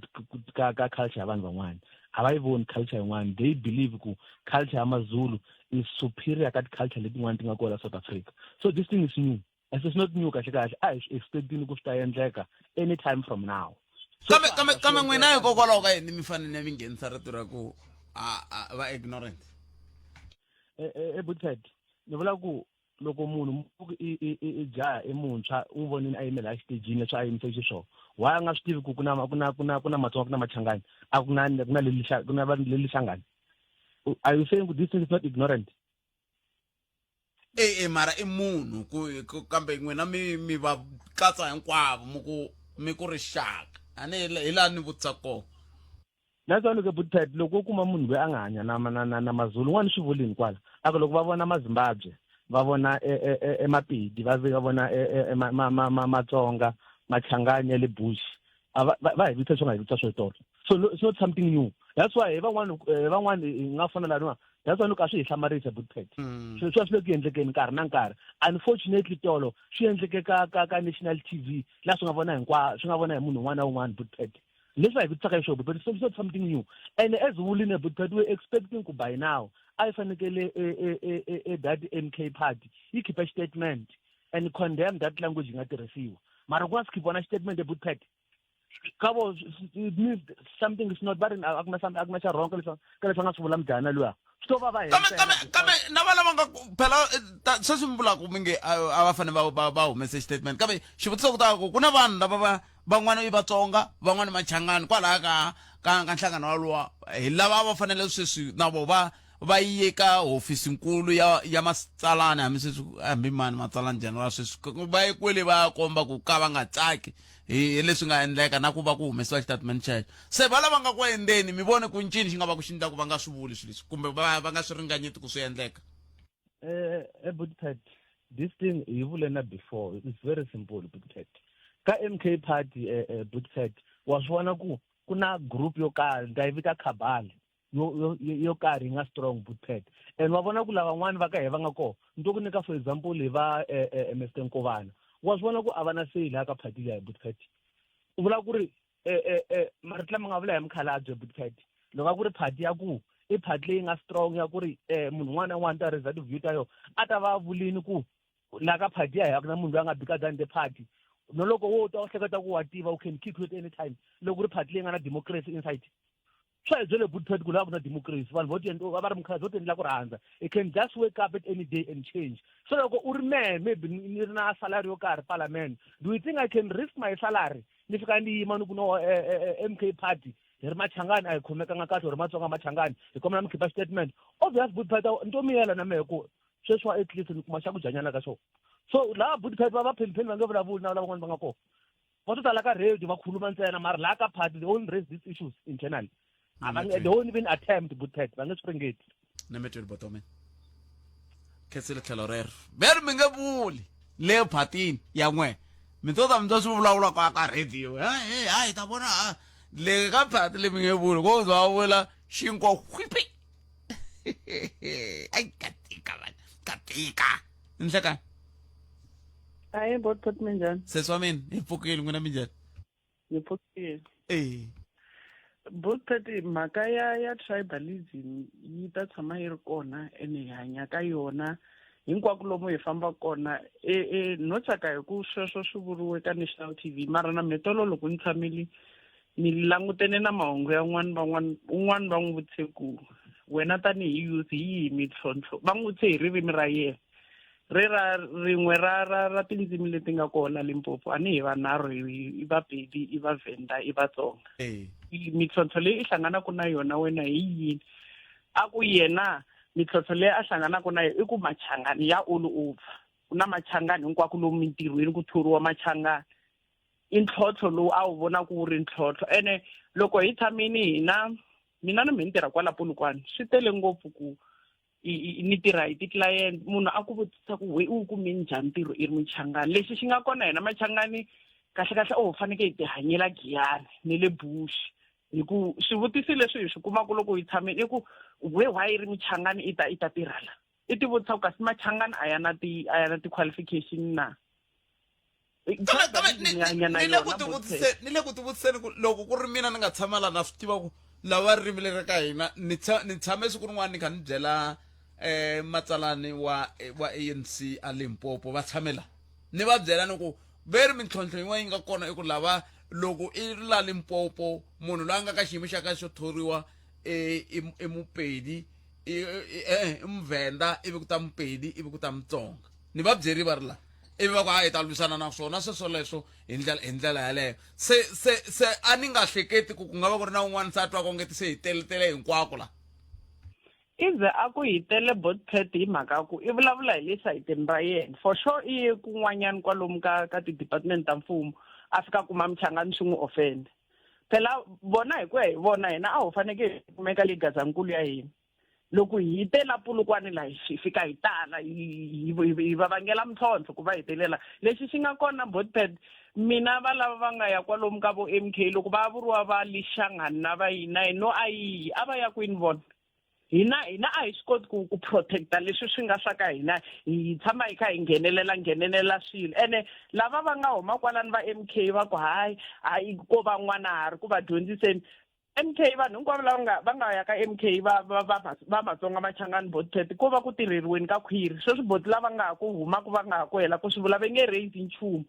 ka ka culture ya vanhu van'wana a va yi voni culture yin'wana they believe ku culture ya mazulu is superior ka ti-culture letin'wana ti nga kona south africa so this thing is new As it's not new kahle kahle a hi swi expectini ku swi ta endleka anytime from now. Kambe kambe kambe n'wina hikokwalaho ka yini mi fanele mi nghenisa rito ra ku a va ignorant? Eh eh Butted ni vula ku loko munhu i i i jaha i muntshwa u n'wi vonile a yime laha xitejini leswi a yimise xiswona why a nga swi tivi ku ku na ku na ku na ku na matsonga ku na machangani a ku na ku na leli ku na leli hlangani are you saying this thing is not ignorant E, e mara i munhu ku, ku kambe n'wina mi mi va katsa hinkwavo mi ku mi ku rixaka a ni hi laha ni vutisaka kona that's why loko butpet loko u kuma munhu loyi a nga hanya na na na, na mazulu un'wana swi vulini kwala a ku loko va vona mazimbabwe va vona emapedi va va vona matsonga machangani ya le bush a va va hi vita swi nga hi vita swo tolo so it's not something new that's why hi van'wana hi van'wana hi nga fana laniwa that's why loko a swi hi hlamarisa butpet swilo swa swi le ku endlekeni nkarhi na nkarhi unfortunately tolo swi endleke ka ka ka national tv laha swi nga vona hinkwa swi nga vona hi munhu un'wana na un'wana butpet leswi va hi vutisaka hi swona butpet so it's not something new and as vulini butpet we expecting ku by now a yi fanekele e that mk party yi khipha statement and condemn that language yi nga tirhisiwa mara ku nga si khiphiwa na xitatimende butpet ka vo it means something is not va ri a ku na a ku na xa wrong ka leswi ka leswi a nga swi vula mujana luya swi to va va kambe kambe kambe na va lava nga phela eh, sweswi mi vulaka mi nge a va fanele va va va humese statement kambe xivutiso ku ta ku ku na vanhu lava va van'wana i vatsonga van'wana machangani kwalaya ka ka ka nhlangano walowa hi lava va fanele sweswi na vo va va ye ka hofisinkulu ya ya matsalani hambi sweswi hambi mani matsalani general sweswi va ye kwele va ya komba ku ka va nga tsaki hi leswi nga endleka na ku va ku humesiwa xitatimende xexo se va lava nga ku endzeni mi vone ku ncini xi nga va ku xi endla ku va nga swi vuli swilo leswi kumbe va va nga swi ringanyeti ku swi endleka eh, eh Butpet this thing yi vule na before it's very simple Butpet ka MK party eh, eh Butpet wa swi vona ku ku na group yo karhi ni ta yi vita cabal yo yo yo karhi yi nga strong bootpad and wa vona ku lavan'wana va ka he va nga kona ni to ku nyika for example hi va eh, eh, Mr Nkovana Wa swi vona ku a va na say laha ka party liya Butpet. U vula ku ri eh eh eh marito lama nga vula hi mukhalabye Butpet. Loko a ku ri party ya ku i party leyi nga strong ya ku ri eh munhu un'wana na un'wana ta raise ti-view ta yona a ta va a vulini ku laha ka party ya hina ku na munhu loyi a nga bigger than the party. No loko wo ta u hleketa ku wa tiva u can kick you at any time loko ku ri party leyi nga na democracy inside. Swa hi byele Butpet ku laha ku na democracy vanhu vo tiendla va ri mukhalabye vo tiendlela ku rhandza. You can just wake up at any day and change. So loko u ri mehe maybe ni ri na salary yo karhi parliament, do you think I can risk my salary ni fika ni yima ni ku no eh, eh, eh, MK party hi ri machangani a hi khomekanga kahle or matsonga machangani hi kombela mi khipa statement. Obvious Butpet ni to miyela na mehe ku sweswiwa at least ni kuma xa ku dyanyana ka xona. So laha Butpet va va phenipheni va nge vulavuli na lavan'wana va nga kona. Va to tala ka radio va khuluma ntsena mara laha ka party they won't raise these issues internally. A va nge- they won't even attempt Butpet va nge swi ringeti. Na mi tweli botomen khensile tlhelo rero ve ri mi nge vuli le phatini ya n'we mi to ta mi twa swi vulavula ka ka radio ha hi ta vona ha le ka phati le mi nge vuli ko za vula xinkwa whipi ai ka tika vana ka tika nhlekani Hayi botpot minjhani? Sesi wa mina hi pfukile n'wina minjhani? Hi pfukile. Eh. Botpot mhaka ya ya tribalism yi ta tshama yi ri kona ene hi hanya ka yona hinkwako lomu hi fambaka kona e, e no tsaka hi ku sweswo swi vuriwe ka national TV mara na mitolo loko ni tshamile ni langutene na mahungu ya un'wana van'wana un'wana va n'wi vutise ku wena tanihi youth hi yihi mintlhontlho va n'wi vutise hi ririmi ra yena ri ra rin'we ra ra ra tindzimi leti nga kona Limpopo a ni hi vanharhu i Vapedi i Vavhenda i Vatsonga mintlhontlho leyi i hlanganaka na yona wena hi yini a ku yena mintlhontlho leyi a hlanganaka na yona i ku machangani ya all over ku na machangani hinkwako lomu mintirhweni ku thoriwa machangani i ntlhontlho lowu a wu vonaka wu ri ntlhontlho ene loko hi tshamini hina mina ni mi ni tirha kwala Polokwane swi tele ngopfu ku ni tirha hi ti-client munhu a ku vutisa ku we u kume njhani ntirho i ri muchangani lexi xi nga kona hina machangani kahle kahle o fanekele hi tihanyela giyani ni le bush hi ku swivutiso leswi hi swi kumaka loko hi tshamile i ku we why i ri muchangani i ta i ta tirha la i ti vutisa ku kasi machangani a ya na ti a ya na ti-qualification na kambe ni le ku tivutiseni ni le ku tivutiseni ku loko ku ri mina ni nga tshama la na swi tiva ku lava ririmi leri ka hina ni ni tshame siku rin'wana ni kha ni byela eh matsalani wa wa ANC a Limpopo va tshame la ni va byela ni ku ve ri mintlhontlho yin'wana yi nga kona i ku lava loko i ri la Limpopo munhu loyi a nga ka xiyimo xa ka xo thoriwa i Mupedi i Muvhenda ivi ku ta Mupedi ivi ku ta Mutsonga ni va byeri va ri la ivi va ku a hi ta lwisana na swona sweswoleswo hi ndlela hi ndlela yaleyo se se se a ni nga hleketi ku ku nga va ku ri na un'wana se a twaka ongeti se hi teletele hinkwako la i ze a ku hi tele botpet hi mhaka ku i vulavula hi le sayitini ra yena for sure i ye kun'wanyana kwalomu ka ka ti-department ta mfumo a fika kuma muchangani swi n'wi offend phela vona hi ku ya hi vona hina a ho fanekele hi kumeka le gazankulu ya hina loko hi te la Polokwane la hi fika hi tala hi va vangela mintlhontlho ku va hi telela lexi xi nga kona botpad mina va lava va nga ya kwalomu ka vo MK loko va vuriwa va lixangani na va yina hi no a yihi a va ya kwini vona hina hina a hi swi koti ku ku protecta leswi swi nga swa ka hina hi tshama hi kha hi nghenelela nghenelela swilo ene lava va nga huma kwalani va MK va ku hayi hayi ko va n'wana ha ri ku va dyondziseni MK vanhu hinkwavo lava nga va nga ya ka MK va va va va Matsonga Machangani Botpet ko va ku tirheriweni ka khwiri sweswi boti lava nga ha ku humaka va nga ha ku hela ku swi vula va nge raise nchumu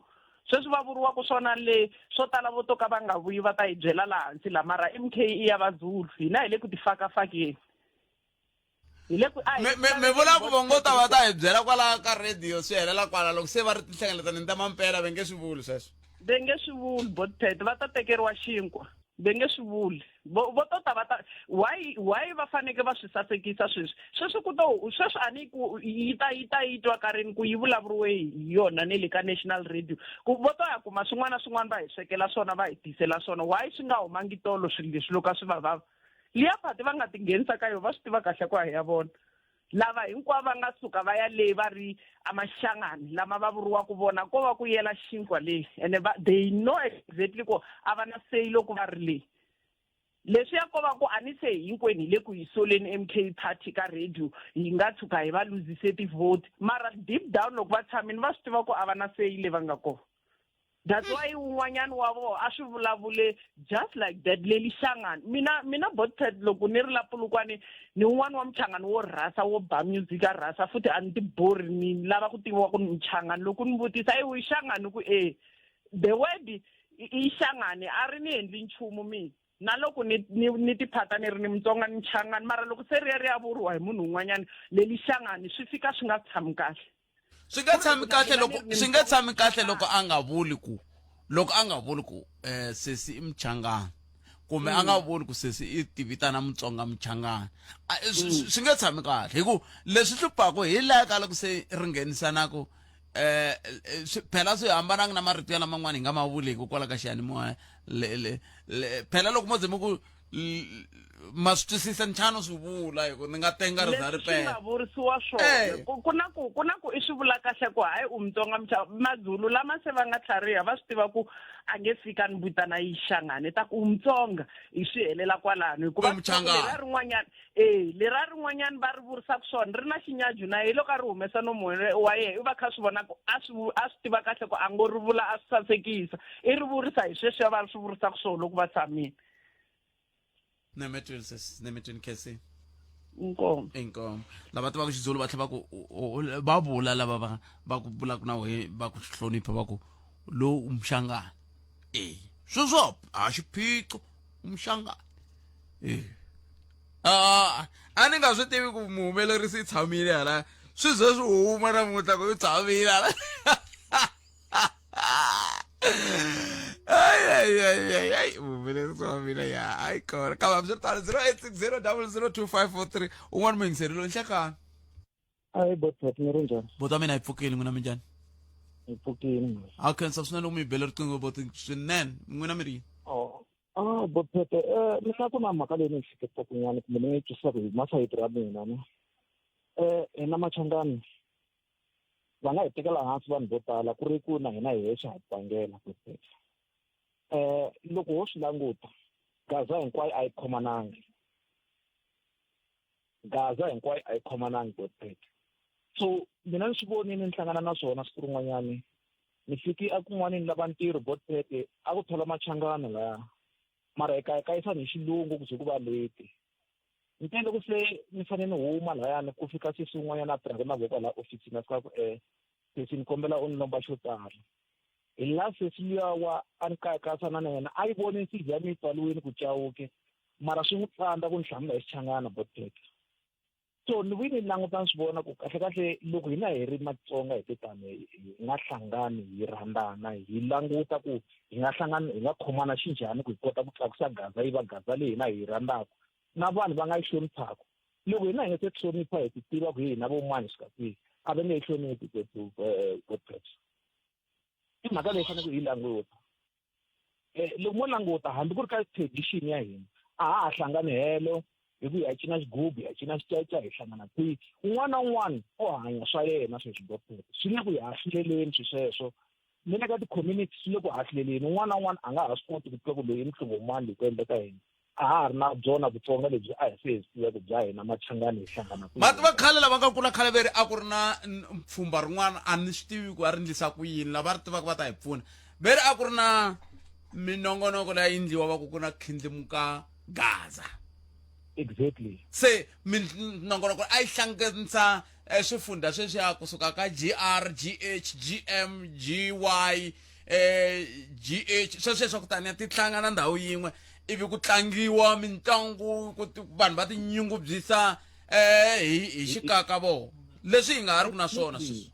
sweswi va vuriwaka swona le swo tala vo to ka va nga vuyi va ta hi byela laha hansi la mara MK i ya Vazulu hina hi le ku tifakafakeni hi le ku a hi mi vula ku vongo ta va ta hi byela kwala ka radio swi helela kwala loko se va ri tinhlengeletanini ta mampela va nge swi vuli sweswo va nge swi vuli botpet va ta tekeriwa xinkwa va nge swi vuli vo vo to ta va ta why why va faneke va swi sasekisa sweswi sweswi ku to sweswi a ni ku yi ta yi ta yi twa ka rini ku yi vulavuriwe hi yona ne le ka national radio ku vo to ya kuma swin'wana na swin'wana va hi swekela swona va hi tisela swona why swi nga humangi tolo swilo leswi loko a swi va vava Liya phati va nga tinghenisa ka yona va swi tiva kahle ku a hi ya vona. Lava hinkwavo va nga suka va ya le va ri a Mashangani lama va vuriwaka vona ko va ku yela xinkwa le ene va they know exactly ku a va na say loko va ri le. Leswiya ko va ku a ni se hinkwenu hi le ku yi soleni MK Party ka radio hi nga tshuka hi va luzise ti-vote mara deep down loko va tshamini va swi tiva ku a va na say le va nga kona. That's why un'wanyana wa vona a swi vulavule just like that leli hlangano. Mina mina Botpet loko ni ri la Polokwane ni un'wana wa muchangani wo rhasa wo ba music a rhasa futhi a ni ti borhi ni lava ku tiviwa ku ni muchangani loko ni vutisa e u yi hlangani ku e the word i hlangani a ri ni endli nchumu mina na loko ni ni ni tiphata ni ri ni mutsonga ni changani mara loko se ri ya ri ya vuriwa hi munhu un'wanyana leli hlangani swi fika swi nga tshami kahle swi nga tshami kahle loko swi nga tshami kahle loko a nga vuli ku loko a nga vuli ku eh sesi i muchangani kumbe a nga vuli ku sesi i tivitana mutsonga muchangani swi nga tshami kahle hi ku leswi hluphaku hi laha ka loko se ri nghenisanaku eh phela swi hambananga na marito ya laman'wana hi nga ma vuliki kwala ka xiyanimoya phela loko mo ze mi ku ma swi twisisa nchano swi vula hi ku ni nga tenga ri za ri pela nga vurisiwa swona eh. ku na ku ku na ku i swi vula kahle ku hayi u mutsonga mucha mazulu lama se va nga tlhariha va swi tiva ku a nge fika ni vitana yi hlangane ta ku u mutsonga hi swi helela kwalano hikuva lera rin'wanyana E, lera rin'wanyana va ri vurisaka swona ri na xinyaju na ye loko a ri humesa nomu wa yena u va kha swi vona ku a swi a swi tiva kahle ku a ngo ri vula a swi sasekisa i ri vurisa hi sweswiya va swi vurisaka swona loko va tshamile. Nemetweni sis, nemetweni Cassie. Inkomu. Inkomu. Lava tivaka Xizulu va tlhela va ku va vula lava va va ku vulaka na wehe va ku hlonipha va ku lowu umshangana. Eh, sweswo a xiphiqo umshangana. Eh. A a ni nga swi tivi ku muhumelerisi i tshamile hala swi ze swi huma namuntlha ku i tshamile hala ayi muhumelerisi wa mina ya hayi kona kambe hambiswiritano 0860 00 2543 un'wana muyingiseri loyi nhlekani ayi botpet mi ri njhani bota mina hi pfukile n'wina minjhani hi pfukile a khensa swinene loko mi yi bele riqingho boti swinene n'wina mi ri yini oh Ah, Bophete, eh, mina ku na mhaka leyi ni yi hleketaka nyana kumbe ni yi twisisaka hi masayiti ra mina ne. Eh, hina Machangani va nga hi tekela hansi vanhu vo tala ku ri ku na hina hi hexe ha tivangela Bophete. Eh, loko ho swi languta Gaza hinkwayo a yi khomanangi. Gaza hinkwayo a yi khomanangi Bophete. So mina ni swi vonile ni hlangana na swona siku rin'wanyani ni fiki a kun'wana ni lava ntirho botpete a ku thola machangana laya mara hi kayakayisana hi xilungu ku ze ku va late ni te loko se ni fanele ni huma layani ku fika sesi un'wanyana a tirhaka mavoko laha ofisini a fika ku e sesi ni kombela u ni lomba xo tala hi la sesi luya wa a ni kayakayisana na yena a yi voni nsizi ya mi yi pfaliwini ku chawuke mara swi n'wi tsandza ku ni hlamula hi xichangana botpete so ni vuye ni languta ni swi vona ku kahle kahle loko hina hi ri matsonga hi te tano hi nga hlangani hi rhandzana hi languta ku hi nga hlangani hi nga khomana xinjhani ku hi kota ku tlakusa gaza yi va gaza leyi hina hi yi rhandzaka na vanhu va nga yi hloniphaka loko hina hi nga se hlonipha hi ti tiva ku hi hina vo mani swi kwihi a va nge yi hloniphi godpet i mhaka leyi faneleke hi yi languta eh, loko mo languta hambi ku ri ka tradition ya hina a ha ha hlangani helo hi ku hi ya cina xigubu hi ya cina xicaca hi hlangana kwihi un'wana na un'wana o hanya swa yena sweswi botete swi le ku hi hahluleleni swi sweswo ni le ka ti-community swi le ku hahluleleni un'wana na un'wana a nga ha swi koti ku tiva ku loyi i muhlovo mani loko endleka yini a ha ha ri na byona vutsonga lebyi a hi se hi swi tivaka bya hina machangani hi hlangana mati va khale lava nga kula khale veri a ku ri na pfhumba rin'wana a ni swi tivi ku a ri ndlisa ku yini lava ri tivaka va ta hi pfuna veri a ku ri na minongonoko leyi endliwa va ku ku na khindlimuka gaza exactly se minongonoko a yi hlanganisa eh, swifundha sweswiya kusuka ka gr gh gm gy eh gh sweswo swa ku taniya ti hlangana ndhawu yin'we ivi ku tlangiwa mitlangu ku vanhu va tinyungubyisa eh hi hi xikaka vo leswi hi nga ha ri ku na swona sweswi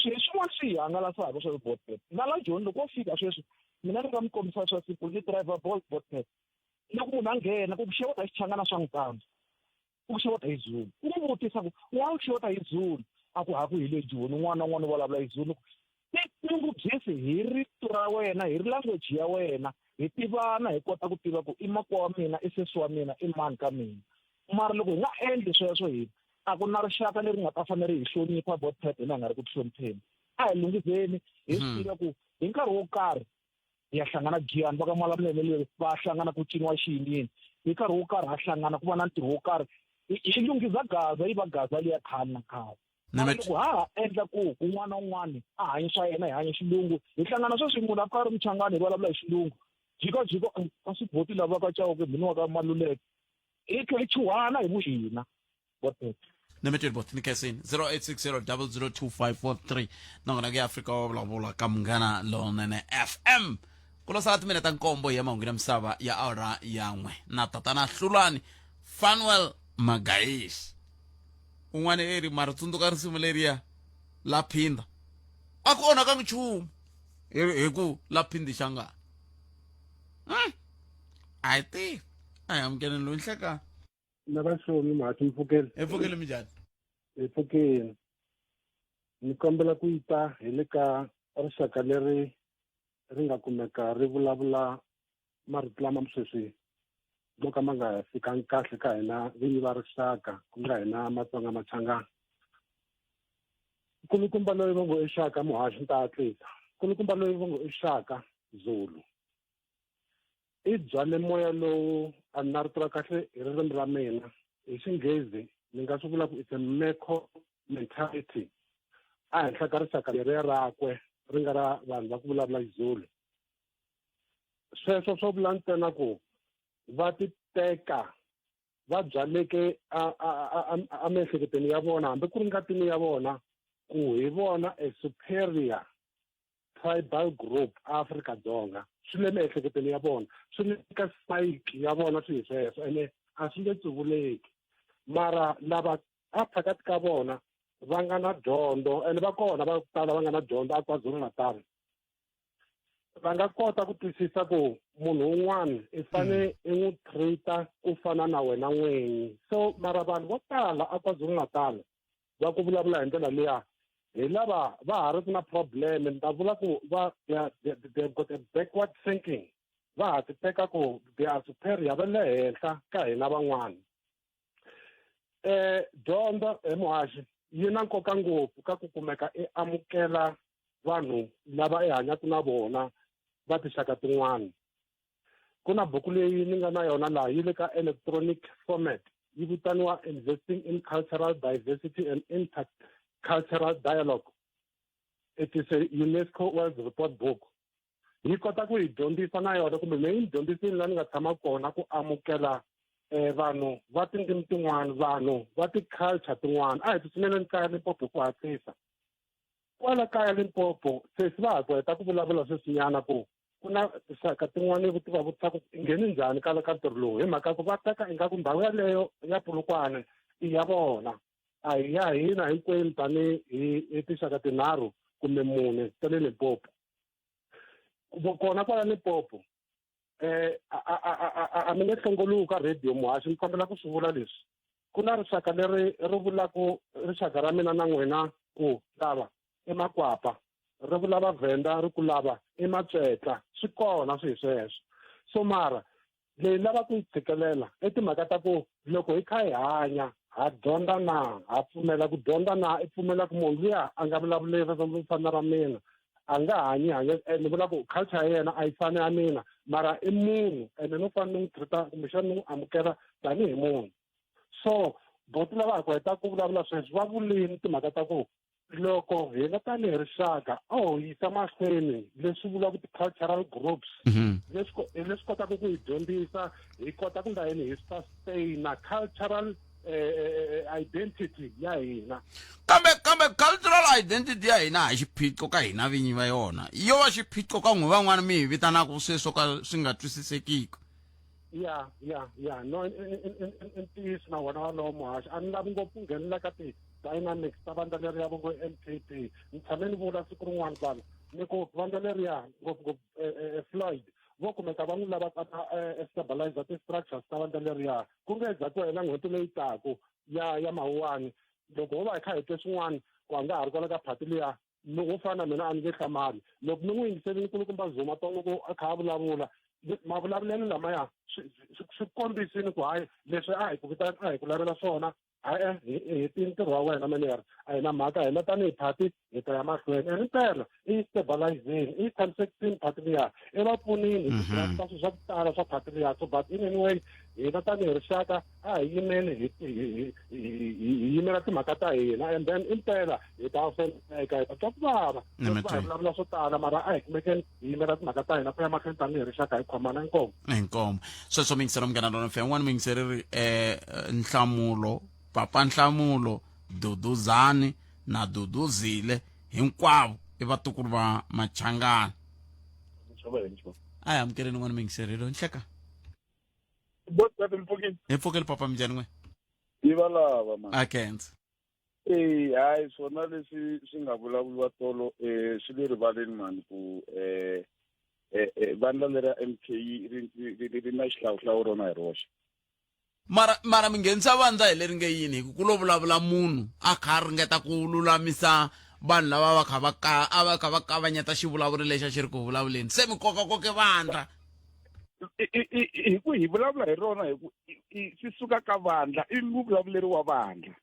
swilo swin'wana swi hi hangalasaka swa botpet na la joni loko wo fika sweswi mina ni nga mi kombisa swa siku ni driver bolt botpet loko munhu a nghena ku ku xeweta xichangana swa n'wi tsandza u xeweta hi Zulu u n'wi vutisa ku wa u xeweta hi Zulu a ku haku hi le Joni un'wana na un'wana u vulavula hi Zulu tinyungubyisi hi rito ra wena hi language ya wena hi tivana hi kota ku tiva ku i makwa wa mina i sesi wa mina i mani ka mina mara loko hi nga endli sweswo hina a ku na rixaka leri nga ta fanele hi hlonipha botpet hina hi nga ri ku hlonipheni a hi lunghizeni hi swi tiva ku hi nkarhi wo karhi Hi ya hlangana Giyani, va ka Malamulele va hlangana ku ciniwa xiyiniyini. Hi nkarhi wo karhi ha hlangana ku va na ntirho wo karhi. Hi lunghiza Gaza yi va Gaza liya khale na khale. Mara loko ha ha endla ku un'wana na un'wana a hanya swa yena hi hanya xilungu, hi hlangana sweswi munhu a pfuka a ri Muchangani hi vulavula hi xilungu. Jikajika a swi boti lava ka Chauke mhani wa ka Maluleke. Hi tlhe hi chuhana hi vuhina. Botete. Nimitweni both ni khensini 0860 002543 nakona ke Afrika wa vulavula ka Munghana Lonene FM ku lo sala timinete ta nkombo ya mahungu ya misava ya awara ya n'we na tatana Hlulani Fanuel Magaisi un'wana eri mara tsundzuka risimu leriya la phinda a ku onhakangi nchumu hi ku la phindi xangani a hi tivi a hi amukeleni loyi nhlekani Na va xoni mhati mpfukeni. Hi pfukile minjhani? Hi pfukile. Ni kombela ku yi ta hi le ka rixaka leri ri nga kumeka ri vulavula marito lama sweswi mo ka ma nga fikangi kahle ka hina vinyi va rixaka ku nga hina Matsonga Machangana. Nkulukumba loyi va ngo i Shaka muhaxi ni ta hatlisa. Nkulukumba loyi va ngo i Shaka Zulu. I byale moya lowu a ni na rito ra kahle hi ririmi ra mina hi xinghezi ni nga swi vula ku it's a macro mentality a henhla ka rixaka leriya rakwe ri nga ra vanhu va ku vulavula xizulu sweswo swo vula ntsena ku va ti teka va byaleke a miehleketweni ya vona hambi ku ri ngatini ya vona ku hi vona a superior tribal group Afrika Dzonga swi le miehleketweni ya vona swi le ka psyche ya vona swi hi sweswo ene a swi nge tsuvuleki mara lava a phakati ka vona va nga na dyondzo ene va kona va tala va nga na dyondzo a KwaZulu-Natal va nga kota ku twisisa ku munhu un'wana i fane i n'wi treat-a ku fana na wena n'winyi so mara vanhu vo tala a KwaZulu-Natal va ku vulavula hi ndlela liya hi lava va ha ri ku na problem ni ta vula ku va they've got a backward thinking va ha ti teka ku they are superior va le henhla ka hina van'wana eh dyondzo he muhaxi yi na nkoka ngopfu ka ku kumeka i amukela vanhu lava i hanyaka na vona va tinxaka tin'wana ku na buku leyi ni nga na yona laha yi le ka electronic format yi vitaniwa investing in cultural diversity and intercultural dialogue it is a unesco world report book yi kota ku hi dyondzisa na yona kumbe me yi ni dyondzisini laha ni nga tshama kona ku amukela um vanhu va tindzimi tin'wana vanhu va ti-culture tin'wana a hi tsutsumele kaya limpopo hi ku hatlisa kwala kaya limpopo sesi va ha ku heta ku vulavula sweswinyana ku ku na tinxaka tin'wana ti va vutisa ku i ngheni njhani ka ka ntirho lowu hi mhaka ku va teka ingaku ndhawu yaleyo ya Polokwane i ya vona a hi ya hina hinkwenu tanihi hi tinxaka tinharhu kumbe mune ta le Limpopo kona kwala Limpopo eh a mi nge hlongoliwi ka radio muhaxi ni kombela ku swi vula leswi ku na rixaka leri ri vulaka rixaka ra mina na n'wina ku lava i makwapa ri vula vavhenda ri ku lava i matswetla swi kona swi hi sweswo so mara leyi lava ku yi tshikelela i timhaka ta ku loko hi kha hi hanya ha dyondza na ha pfumela ku dyondza na i pfumela ku munhu luya a nga vulavuli ririmi ro fana ra mina a nga hanyi hanye eh, ni vula ku culture ya yena a yi fani ya mina mara i munhu ene no fane ni n'wi treat-a kumbexana ni n'wi amukela tanihi munhu so boti lava ha ku heta ku vulavula sweswi va vulini timhaka ta ku loko hina tanihi rixaka a ho yisa mahlweni leswi vulaka ti-cultural groups mhm. leswi kotaka ku hi dyondzisa hi kota ku nga yini hi sustaina cultural eh, eh, eh, identity ya hina kambe kambe cultural identity ya hina a hi xiphiqo ka hina vinyi va yona yo va xiphiqo ka n'wi van'wana mi hi vitanaka sweswo ka swi nga twisisekiki ya ya ya no i ntiyiso na wona walowo muhaxi a ni lavi ngopfu nghenela ka ti-dynamics ta vandla leriya vo ngo m k p ni tshame ni vula siku rin'wana kwala ni ku vandla leriya ngopfungopfu eh, eh, eh, floyd vo kumeka va n'wi lava ta stabilizer ti-structures ta vandla leriya ku nge za ku hela n'hweti leyi taku ya ya mawuwani loko ho va hi kha hi twe swin'wana ku a nga ha ri kwala ka phati liya wo fana na mina a ni nge hlamali loko mi n'wi yingiselini nkulukumba zuma to loko a kha a vulavula mavulavulelo lamaya swi kombisini ku hayi leswi a hi ku vitana a hi ku lavela swona E-e hi hi ntirho wa wena manere a hi na mhaka hina tanihi party hi ta ya mahlweni and impela i yi stabilizini i yi tshamisekisini party liya i va pfunini hi mm-hmm. ta swilo swa ku tala swa party liya so but in any way hina tanihi rixaka a hi yimeni hi yimela timhaka ta hina and then impela hi ta feneka hi ta twa ku vava hi vulavula swo tala mara a hi kumekeni hi yimela timhaka ta hina ku ya mahlweni tanihi rixaka hi khomana inkomu inkomu sweswo miyingiselo munghana lona fm n'wana muyingiseri ri um nhlamulo papa nhlamulo duduzani na duduzile hinkwavo i vatukulu va machangana a hi amukeleni n'wana muyingiseri lo nhleka hi pfukile papa minjhani n'we yi va lava ma a kenza Eh hayi swona leswi swi nga vulavuriwa tolo eh swi le rivaleni mani ku eh eh, eh vandla leri ra MK ri ri na xihlawuhlawu rona hi roxe mara mara mi nghenisa vandla hi leri nge yini hi ku ku lo vulavula munhu a kha a ringeta ku lulamisa vanhu lava va kha va ka a va kha va kavanyeta xivulavuri lexi a xi ri ku vulavuleni se mi kokakoke vandla hi ku hi vulavula hi rona hi ku swi suka ka vandla i muvulavuleri wa vandla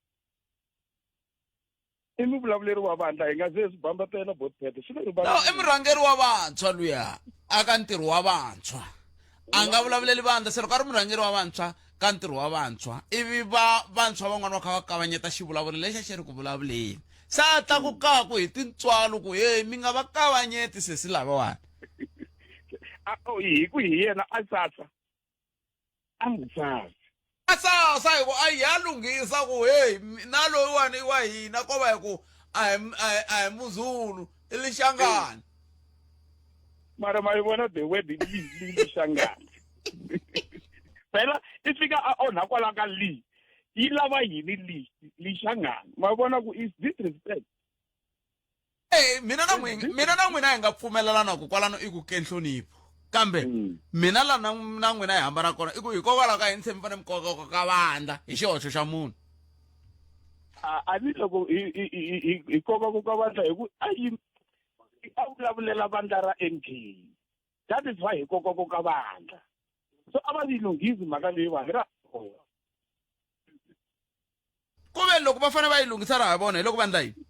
i muvulavuleri wa vandla hi nga ze swi bambatela botpete swi le no i murhangeri wa vantshwa luya aka ntirho wa vantshwa a nga vulavuleli vandla se loko a ri murhangeri wa vantshwa ka ntirho wa vantshwa ivi va vantshwa van'wana va kha va kavanyeta xivulavuri lexi a xi ri ku vulavuleni se a tlakukaku hi tintswalo ku heyi mi nga va kavanyeti sesi lavawani hi ku hi yena a sasa a nga sasi a sasa hi ku a ya lunghisa ku heyi na loyiwani i wa hina ko va hi ku a hi a hi muzulu i lixangani mara ma yi vona the word li lixangani phela i fika a onha kwala ka li yi lava yini li lixangani ma vona ku is disrespect Eh, mina na n'wina mina na n'wina hi nga pfumelelana ku kwalano i ku ke nhlonipho kambe mm. mina la na na n'wina hi hambana kona i ku hikokwalaho ka yini se mi fanele mi koka ka vandla hi xihoxo xa munhu a ni loko hi koka koka vandla hi ku a yi a vulavulela vandla ra M K that is why hi koka koka vandla so a va yi lunghisi mhaka leyiwani ra ku ve loko va fanele va yi lunghisa ra ha vona hi loko va endla yini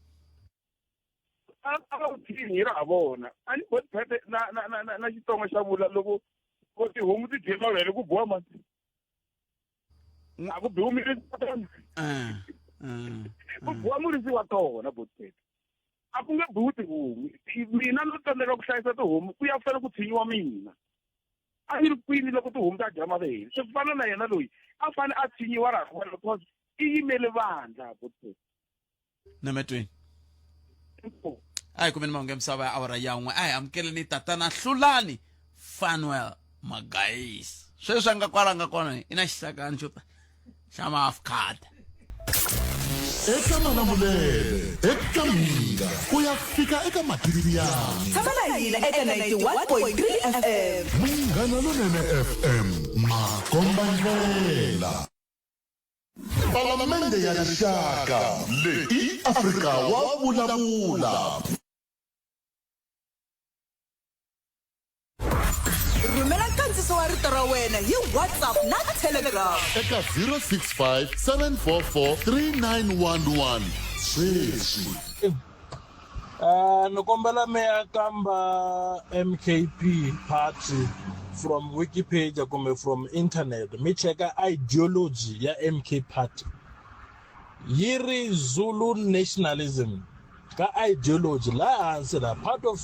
a va hi ra ha vona a ni botipete na na na na na xitsonga xa vula loko ko tihomu ti dye mavele ku biwa mati a ku biwi murisi wa tona eh, eh, ku eh. biwa murisi wa tona botipete a ku nge biwi tihomu mina no tsandzeka ku hlayisa tihomu ku ya fanele ku tshinyiwa mina a yi ri kwini loko tihomu ta dya mavele swi fana na yena loyi a fane a tshinyiwa ra vona because i yimele vandla botipete nametweni a hi kumeni mahungu ya misava ya awara ya n'we a hi amukeleni tatana hlulani fanuel magayisi sweswi a nga kwala nga kona i na xisakani xo ta xa maafkhada eka malamulele eka mhinga ku ya fika eka matiriyani tshama na hina eka 91.3 fm munghana lonene fm makombandlela Palamende ya Rixaka leyi i Afrika wa vulavula. Rhumela nkandziso wa rito ra wena hi WhatsApp na Telegram eka 065 744 3911 sweswi. Uh, ni kombela mi ya kamba MKP party from Wikipedia kumbe from internet mi cheka ideology ya MK party yi ri Zulu nationalism ka ideology laha hansi la part of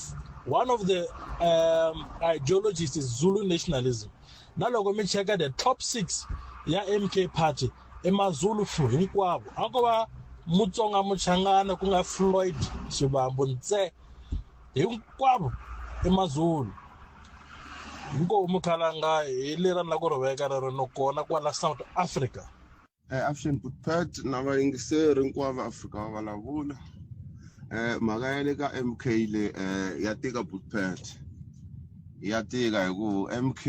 one of the um, ideologies is Zulu nationalism na loko mi cheka the top 6 ya MK party i Mazulu fu hinkwavo a ko va Mutsonga Muchangana ku nga Floyd Shivambu ntse hinkwavo i Mazulu inkomu khalanga hi lera na ku ri veka rero no kona kwala South Africa Eh, avuxeni Putpet na vayingiseri hinkwavo Afrika va vulavula eh mhaka ya le ka MK le eh ya tika Putpet ya tika hi ku MK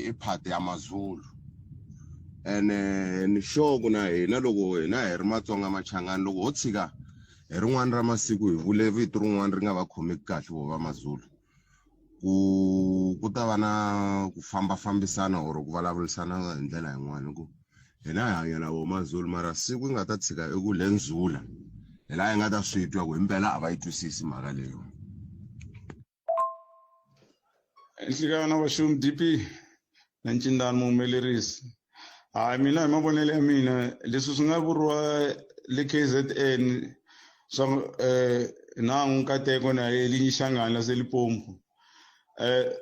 i part ya Mazulu ene ni sure ku na hina loko hina hi ri matsonga machangani loko ho tshika hi rin'wana ra masiku hi vule vito rin'wana ri nga va khomeki kahle vo va mazulu ku ku ta va na ku fambafambisana or ku vulavurisana hi ndlela yin'wana ku Hina hi hanya na voho maZulu mara siku yi nga ta tshika eku lenzula hi laha hi nga ta swi twa ku himpela a va yi twisisi mhaka leyiwa. Nhlikana va Xum DP na Ncindani muhumelerisi. Hayi mina hi mavonelo ya mina leswi swi nga vuriwa le KZN swa eh nangu Nkateko na Elinyi Shangani la Limpopo eh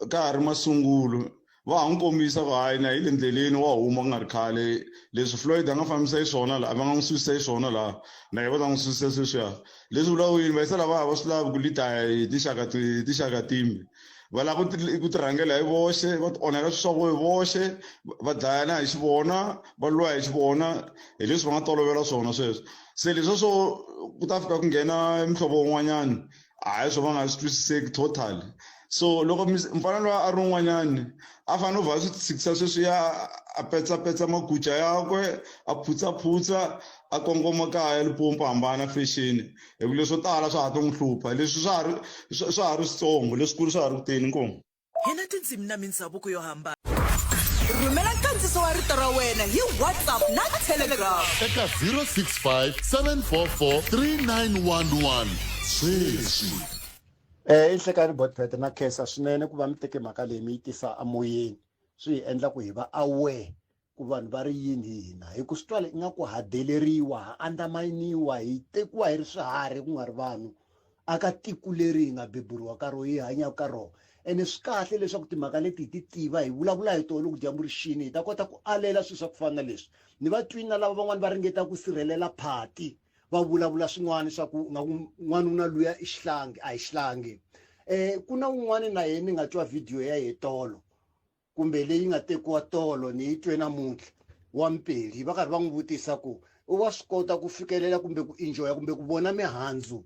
ka ha ri masungulo va ha n'wi kombisa ku hayi na hi le ndleleni wa huma ku nga ri khale leswi Floyd a nga fambisa xiswona laha va nga n'wi susisa xiswona laha na yena va ta n'wi susisa sweswiya leswi vulaka yini vayisa lava a va swi lavi ku lita hi tinxaka hi tinxaka timbe va lava ku ti ku ti rhangela hi voxe va ti onhela swilo swa vona hi voxe va dlayana hi xivona va lwa hi xivona hi leswi va nga tolovela swona sweswo se leswi swo ku ta fika ku nghena muhlovo wun'wanyana hayi swo va nga swi twisiseki total so loko mfana loyi a ri un'wanyani a fanele u vha swi tshikisa sweswiya a petsapetsa maguja yakwe a phutsaphutsa a kongoma kaya Limpopo hambana fashion hi ku leswo tala swa ha to n'wi hlupha leswi swa ha ri swa ha ri switsongo leswikulu swa ha ri ku teni inkomu. Hi na tindzimi na mindzhavuko yo hambana. Rhumela nkandziso wa rito ra wena hi WhatsApp na Telegram. Eka 065 744 3911 sweswi. Eh, i Nhlekani Botpet na khensa swinene ku va mi teke mhaka leyi mi yi tisa emoyeni swi hi endla ku hi va aware ku vanhu va ri yini hi hina hi ku swi twala ingaku ha deleriwa ha andamayiniwa hi tekiwa hi ri swiharhi ku nga ri vanhu aka tiko leri hi nga beburiwa ka rona hi hanyaka ka rona ene swi kahle leswaku timhaka leti hi ti tiva hi vulavula hi tona loko dyambu ri xini hi ta kota ku alela swilo swa ku fana na leswi ni va twini na lava van'wani va ringeta ku sirhelela phati va vulavula swin'wana swa ku nga ku n'wanuna luya i xihlangi a hi xihlangi um ku na un'wana na yena ni nga twa video ya ye tolo kumbe leyi nga tekiwa tolo ni yi twe namuntlha wa Mpeli va karhi va n'wi vutisa ku u wa swi kota ku fikelela kumbe ku enjoya kumbe ku vona mihandzu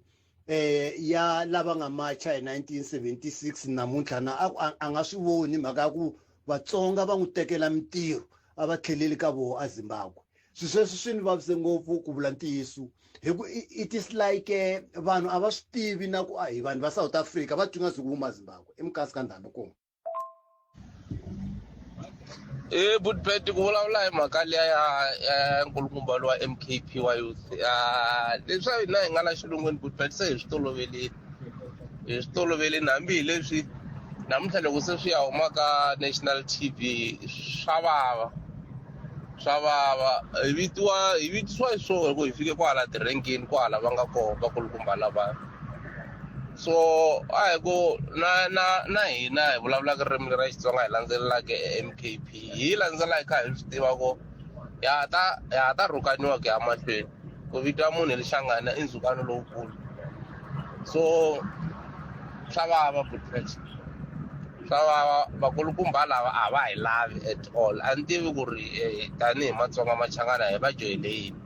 eh ya lava nga macha hi 1976 namuntlha na a nga swi voni mhaka ya ku Vatsonga va n'wi tekela mintirho a va tlheleli ka voho a Zimbabwe swilo sweswo swi ni vavise ngopfu ku vula ntiyiso hi ku it is like vanhu a va swi tivi na ku a hi vanhu va South Africa va twi nga zi ku huma Zimbabwe i mukasi ka ndhambi kona E Budbet ku vulavula hi mhaka liya ya ya nkulukumba lowa M_K_P wa youth ya leswi hina hi nga la xilungwini Budbet se hi swi toloverile hi swi toloverile hambi hi leswi namuntlha loko se swi ya huma ka national T_V swa vava swa vava hi vitiwa hi vitisiwa xiswona hi ku hi fike kwahala tirenkeni kwahala va nga kona vakulukumba lavaya. So a hi ku na na na hina hi vulavulaka ririmi ra Xitsonga hi landzelelaka M_K_P hi yi landzela hi kha hi swi tiva ku ya ha ta ya ha ta rhukaniwa ku ya mahlweni ku vitiwa munhu hi lixangana i ndzhukano lowukulu so swa vava swa vava vakulukumba lava a va hi lavi at all a ni tivi ku ri tanihi Matsonga Machangana hi va joyele yini.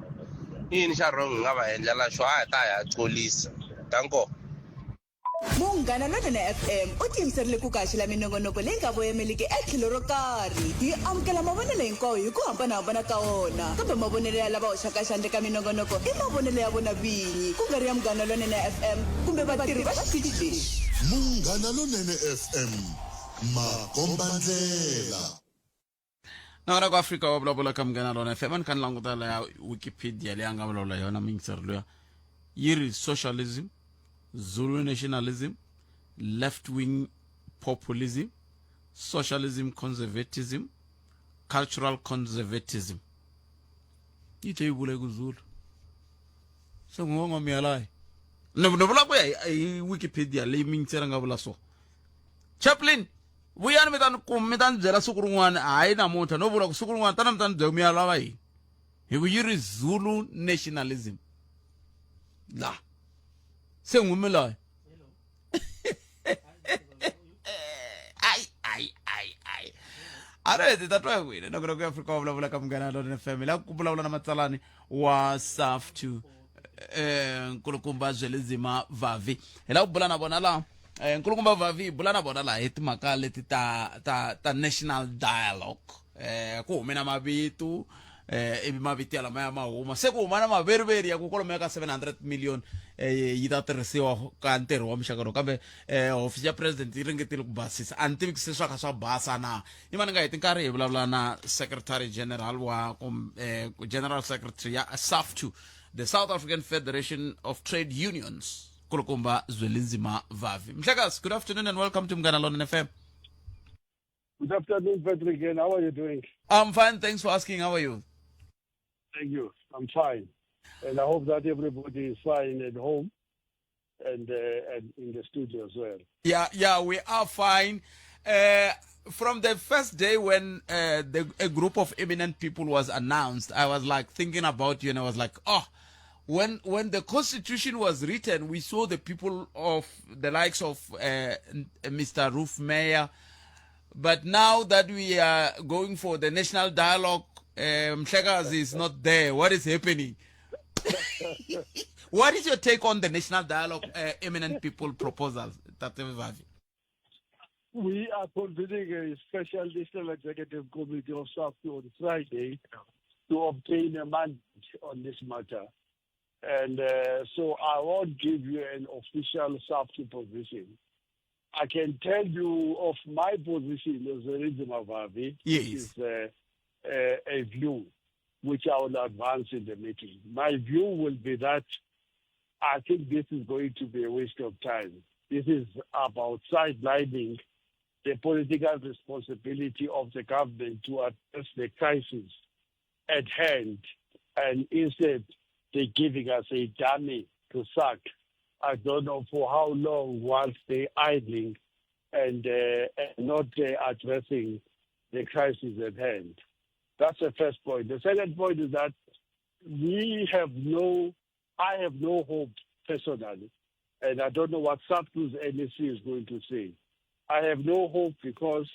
I yini xa wrong hi nga va endlela xo a hi ta hi ya xolisa. Danko. Munghana Lonene FM u tiyimiserile ku kaxela minongonoko leyi nga voyameliki etlhelo ro karhi. Yi amukela mavonelo hinkwawo hi ku hambanahambana ka wona, kambe mavonelo ya lava hoxaka xandla eka minongonoko i mavonelo ya vona vinyi, ku nga ri ya Munghana Lonene FM kumbe vatirhi va xitichi lexi. Munghana Lonene FM, makombandlela. Na ku Afrika wa vulavula ka Munghana Lona FM ni kha ni languta la ya Wikipedia leyi a nga vulavula yona muyingiseri luya yi ri socialism Zulu nationalism left wing populism socialism conservatism cultural conservatism yi tlhe yi vula ku Zulu se n'wan'wamiyalayi ni vula ku ya hi Wikipedia leyi muyingiseri a nga vula so Chaplin vuyani mi ta ni kum mi ta ni byela siku rin'wana hayi namuntlha no vula ku siku rin'wana tana mi ta ni byela mi ya lava yini hi ku yi ri zulu nationalism la se n'wi mi layo ai ai ai ai a ri hi ta twa hi kwini noko loko afrika wa vulavula ka munghana lona fm la ku vulavula na matsalani wa saftu eh nkulukumba Zwelizima Vavi hi lava ku bula na vona laha eh nkulukumba Vavi hi bula na vona laha hi timhaka leti ta ta ta national dialogue eh ku hume na mavito eh ivi mavito ya lamaya ma huma se ku huma na maveriveri ya ku kwalomuya ka 700 million eh yi ta tirhisiwa ka ntirho wa muxaka lowu kambe eh hofisi ya president yi ringetile ku basisa a ni tivi se swa kha swa basa na ni va ni nga heti nkarhi hi vulavula na secretary general wa eh, general secretary ya saftu the South African Federation of Trade Unions kulukumba Zwelinzima Vavi Mhlekazi good afternoon and welcome to Munghana Lonene FM. Good afternoon, Patrick, and how are you doing? I'm fine, thanks for asking. How are you? Thank you. I'm fine. And I hope that everybody is fine at home and, uh, and in the studio as well. Yeah, yeah, we are fine. Uh, from the first day when uh, the, a group of eminent people was announced, I was like thinking about you and I was like, oh, when when the constitution was written, we saw the people of the likes of uh, Mr. Roof Mayer. But now that we are going for the national dialogue, um, is not there. What is happening? what is your take on the national dialogue uh, eminent people proposals, Tate Vavi? We are convening a special National Executive Committee of SAFTU on Friday to obtain a mandate on this matter. And uh, so I won't give you an official SAFTU position. I can tell you of my position as a regional Vavi, yes. which is uh, uh, a view which I will advance in the meeting. My view will be that I think this is going to be a waste of time. This is about sidelining the political responsibility of the government to address the crisis at hand, and instead they're giving us a dummy to suck. I don't know for how long whilst they're idling and, uh, and not uh, addressing the crisis at hand. That's the first point. The second point is that we have no, I have no hope personally, and I don't know what SAPTU's NEC is going to say. I have no hope because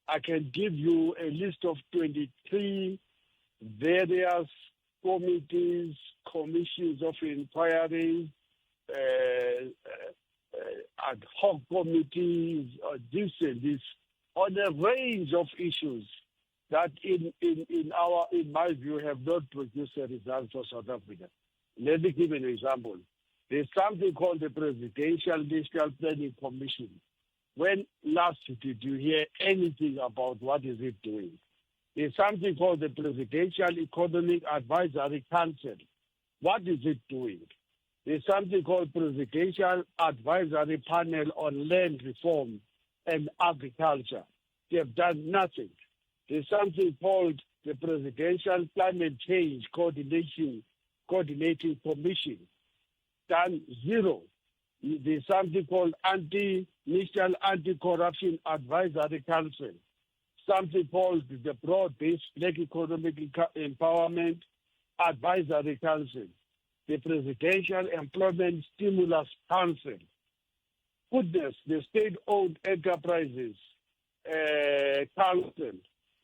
I can give you a list of 23 various committees, commissions of inquiries, uh, uh, ad hoc committees, uh, this and this, on a range of issues that in, in, in, our, in my view have not produced a result for South Africa. Let me give an example. There's something called the Presidential National Planning Commission. When last did you hear anything about what is it doing? There's something called the Presidential Economic Advisory Council. What is it doing? There's something called Presidential Advisory Panel on Land Reform and Agriculture. They have done nothing. There's something called the Presidential Climate Change Coordination Coordinating Commission. Done zero. There's something called Anti National Anti-Corruption Advisory Council, something called the Broad-Based Black Economic Empowerment Advisory Council, the Presidential Employment Stimulus Council. Goodness, the state-owned enterprises uh, council,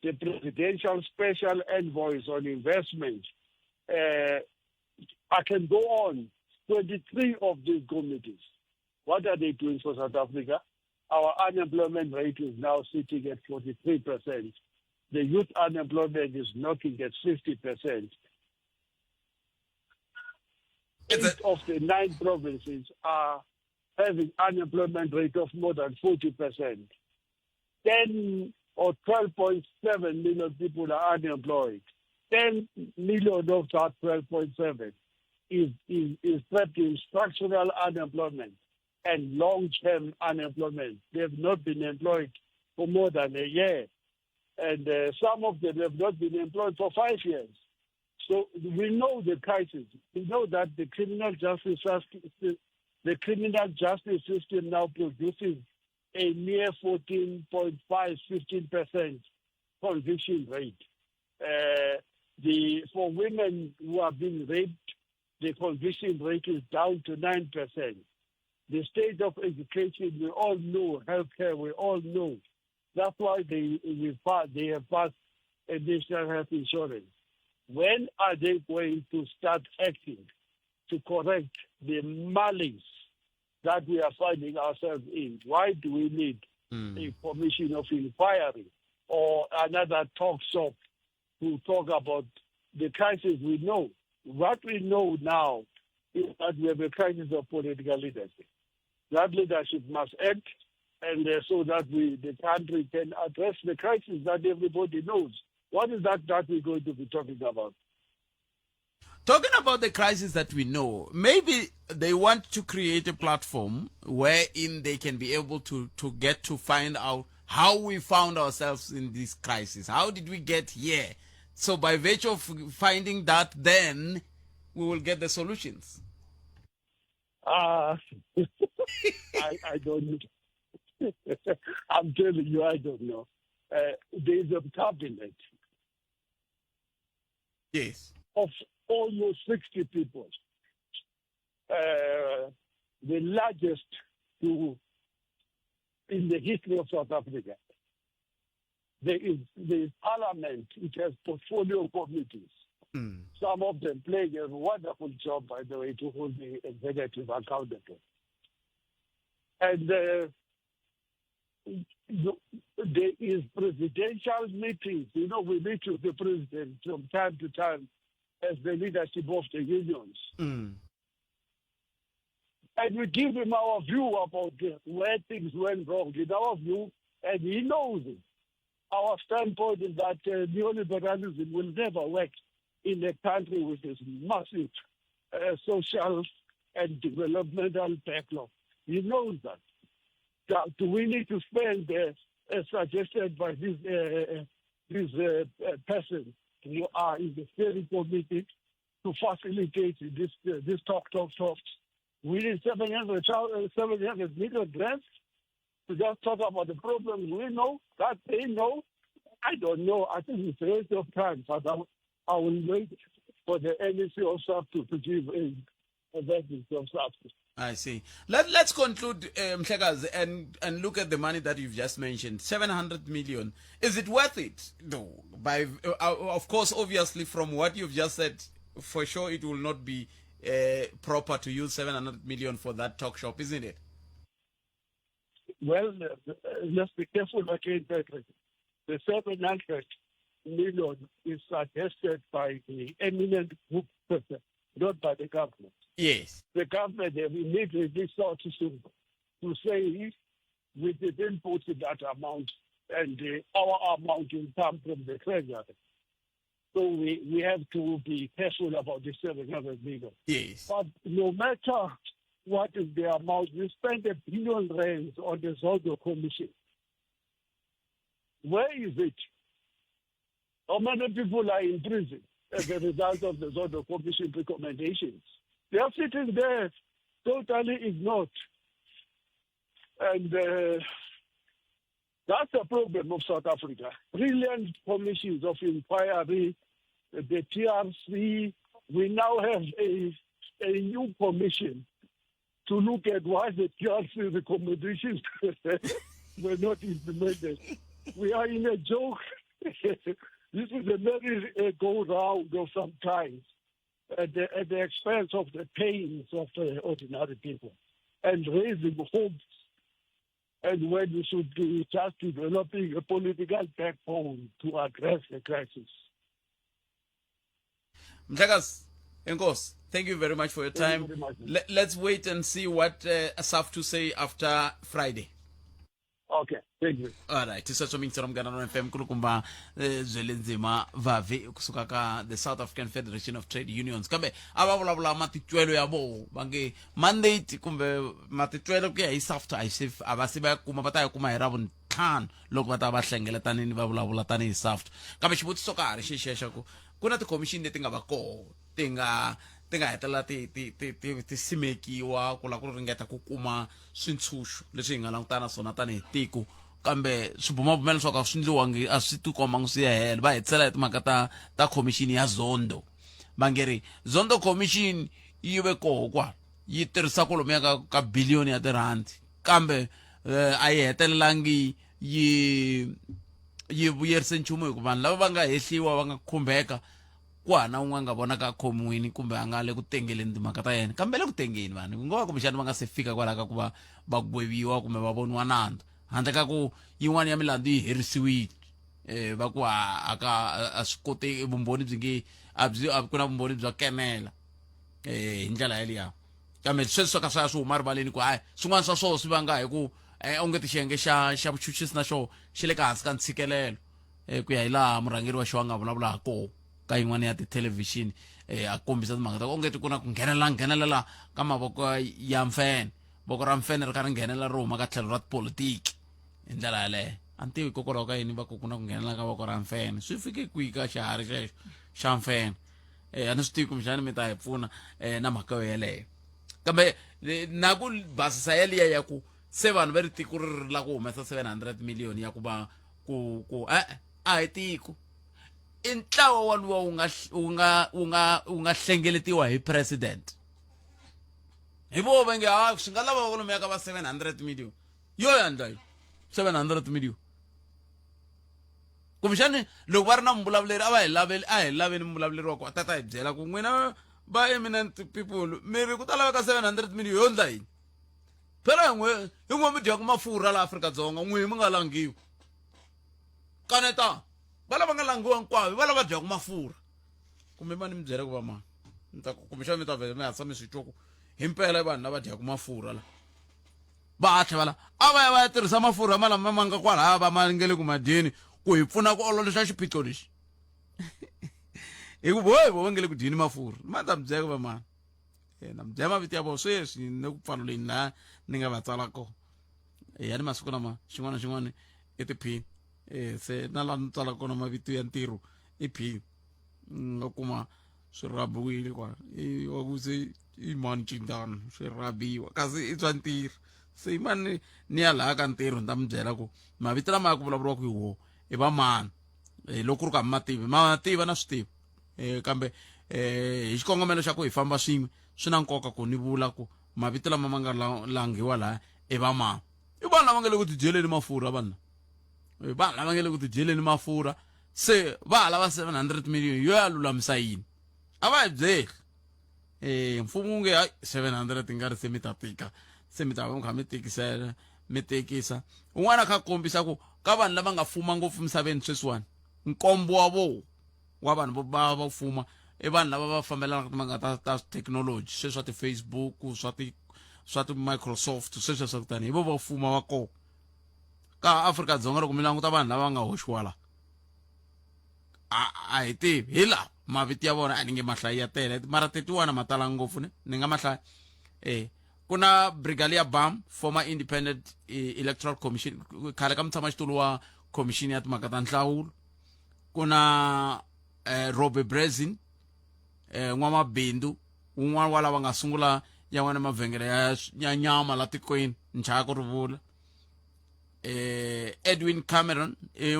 the Presidential Special Envoys on Investment. Uh, I can go on. 23 of these committees. What are they doing for South Africa? Our unemployment rate is now sitting at 43%. The youth unemployment is knocking at 50%. Eight of the nine provinces are having unemployment rate of more than 40%. 10 or 12.7 million people are unemployed. 10 million of that 12.7 is, is, is trapped in structural unemployment and long-term unemployment. They have not been employed for more than a year. And uh, some of them have not been employed for five years. So we know the crisis. We know that the criminal justice the criminal justice system now produces a mere 14.5, 15% conviction rate. Uh, the, for women who have been raped, the conviction rate is down to 9%. The state of education, we all know, healthcare, we all know. That's why they, we, they have passed a national health insurance. When are they going to start acting to correct the malaise that we are finding ourselves in? Why do we need mm. a commission of inquiry or another talk shop to talk about the crisis we know. What we know now is that we have a crisis of political leadership. That leadership must act, and uh, so that we, the country can address the crisis that everybody knows. What is that that we're going to be talking about? Talking about the crisis that we know, maybe they want to create a platform wherein they can be able to, to get to find out how we found ourselves in this crisis. How did we get here? So by virtue of finding that, then we will get the solutions. Uh, I, I don't know. I'm telling you, I don't know. Uh, there's a cabinet. Yes. Of almost 60 people. Uh, the largest to, in the history of South Africa. There is the parliament, it has portfolio committees. Mm. Some of them playing a wonderful job, by the way, to hold the executive accountable. And uh, there is presidential meetings. You know, we meet with the president from time to time as the leadership of the unions. Mm. And we give him our view about where things went wrong. In our view, and he knows it. Our standpoint is that uh, neoliberalism will never work in a country with this massive uh, social and developmental backlog. He knows that. That do we need to spend, uh, as suggested by this, uh, uh this uh, uh, person who are in the steering committee, to facilitate this, this talk, talk, talk? We need 700, 700 million grants to just talk about the problems we know, that they know. I don't know. I think it's a waste of time, but I, I will wait for the NEC of SAFTU to give a, a verdict of SAFTU. I see. Let, let's conclude, uh, Mhlekazi, and, and look at the money that you've just mentioned, 700 million. Is it worth it, though? By, uh, uh, of course, obviously, from what you've just said, for sure it will not be uh, proper to use 700 million for that talk shop, isn't it? Well, uh, let's be careful again, Patrick. The 700 million is suggested by the eminent group person, not by the government. Yes. The government have immediately sought to, to say we didn't put that amount and uh, our amount will come from the treasury. So we, we have to be careful about the 700 million. Yes. But no matter what is the amount, we spent a billion rands on the Zondo Commission. Where is it? How many people are in prison as a result of the Zondo Commission recommendations? They are sitting there totally ignored. And uh, that's the problem of South Africa. Brilliant commissions of inquiry, the TRC. We now have a, a new commission to look at why the TRC recommendations were not implemented. We are in a joke. this is a merry-go-round of some kind at the, at the expense of the pains of the ordinary people and raising hopes and when we should be just developing a political backbone to address the crisis. Mhlekazi, enkosi, thank you very much for your time. You much. Let, let's wait and see what uh, Asaf to say after Friday. Okay, thank you. All right, sweswo mingisero munghana wa FM kulukumba eh, Zwelinzima Vavi kusuka ka the South African Federation of Trade Unions kambe a va vulavula matitwelo ya voho va nge mandate kumbe matitwelo ku ya hi SAFTA a yi se a va se va ya kuma va ta ya kuma hi ravuntlhanu loko va ta va hlengeletanini va vulavula tanihi SAFTA kambe xivutiso ka ha ri xexiya xa ku ku na tikhomixini leti nga va koho ti nga ti nga hetelela ti ti ti ti ti simekiwa ku lava ku ringeta ku kuma swintshuxo leswi hi nga langutana na swona tanihi tiko kambe swibumabumelo swa ka swi ndliwangi a swi tikombangi swi ya hela va hetisela hi timhaka ta ta khomixini ya zondo va nge ri zondo commission yi ve koho kwala yi tirhisa kwalomuya ka ka biliyoni ya tirhandi kambe eh, a yi hetelelangi yi yi vuyerise nchumu hikuva vanhu lava va nga hehliwa va nga khumbeka ku hana un'we a nga vonaka a khomiwini kumbe a nga le ku tengeleni timhaka ta yena kambe le ku tengeni vanhu ku nga va kumbexana va nga se fika kwalaho ka ku va va gweviwa kumbe va voniwa nandzu handle ka ku yin'wana ya milandzu yi herisiwile eh va ku a ka a swi koteki vumbhoni byi nge a byi a ku na vumbhoni bya kenela eh hi ndlela yaliya kambe sweswi swo ka swi ya swi huma rivaleni ku hayi swin'wana swa swona swi vanga hi ku eh, onge ti xiyenge xa xa vuchuchisi na xona xi le ka hansi ka ntshikelelo eh, ku ya hi laha murhangeri wa xona a nga vulavula ha kona ka yin'wana ya tithelevhixini eh, a kombisa timhaka ta ku onge ti ku na ku nghenelela nghenelela ka mavoko ya mfene voko ra mfene ri kha ri nghenelela ri huma ka tlhelo ra tipolitiki hi ndlela yaleyo a ni tivi hikokwalaho ka yini va ku ku na ku nghenelela ka voko ra mfene swi fike kwihi ka xiharhi xexo xa mfene eh a ni swi tivi kumbexani mi ta hi pfuna eh na mhaka yo yeleyo kambe eh, na ku basisa yaliya ya ku se vanhu va ri tiko ri ri la ku humesa 700 million ya ku va ku ku eh a hi tiko i ntlawa waluwa wu nga wu nga wu nga wu nga hlengeletiwa hi president hi vo va nge ha swi nga lava kwalomuya ka va 700 million yo ya ndla yi 700 million kumbexani loko va ri na muvulavuleri a va hi laveli a hi laveni muvulavuleri wa ku a ta ta hi byela ku n'wina va eminent people mi ri ku ta laveka 700 million yo ndla yini phela hi n'we hi n'we mi dyaka mafurha la Afrika-Dzonga n'wi mi nga langiwi kaneta va lava nga langiwa hinkwavo va lava dyaka mafurha kumbe ma ni mi byela ku va mani ni ta kumbexana mi ta vhela mi hatla mi swi twa ku himpela i vanhu lava dyaka mafurha la va hatla va la a va ya va ya tirhisa mafurha ma lama ma nga kwalaya va ma nge le ku madyeni ku hi pfuna ku ololoxa xiphiqo lexi hi ku vo vo va nge le ku dyeni mafurha ma ta mi byela ku va mani na mi byela mavito ya vona sweswi ni ku pfaluleni laha ni nga va tsala kona ya ni masiku lama xin'wana na xin'wana i tiphini se na laha ni tsala kona mavito ya ntirho i phini nga kuma swi rhabiwile kwala i wa ku se i mani cindana swi rhabiwa kasi i swa ntirho se i mani ni ya laha ka ntirho ni ta mi byela ku mavito lama ya ku vulavuriwaka hi wo i va mani um loko ku ri ku a mi ma tivi ma tiva na swi tiva um kambe um hi xikongomelo xa ku hi famba swin'we swi na nkoka ku ni vula ku mavito lama ma nga langhiwa laha i va mani i vanhu lava nga le ku tidyeleni mafurha vanhu vanhu lava nga le ku tidyeleni mafurha se va ha lava 700 million yo ya lulamisa yini a va hi byeli eh mfumo wu nge hayi 700 nga ri se mi ta tika se mi ta va mi kha mi tikisela mi tikisa un'wana kha kombisa ku ka vanhu lava nga fuma ngopfu misaveni sweswiwani nkombo wa vo wa vanhu vo va va fuma i vanhu lava va fambelanaka timhaka ta ta thekinoloji sweswi swa ti-facebook swa ti swa ti-microsoft sweswi swa ku tani hi vo va fuma va kona ka Afrika-Dzonga loko mi languta vanhu lava nga hoxiwa la a a hi tivi hi lawa mavito ya vona a ni nge mahlayi ya tele mara 31 ma tala ngopfu ne ni nga mahlaya eh ku na Brigalia Bam former independent eh, electoral commission khale ka mutshamaxitulu wa commission ya timhaka ta nhlawulo ku na eh, Robbie Brezin eh, n'wamabindzu wun'wana wa lava nga sungula yan'wana mavhengele ya, ya nyama la tikweni nchaya ku ri vula eh Edwin Cameron i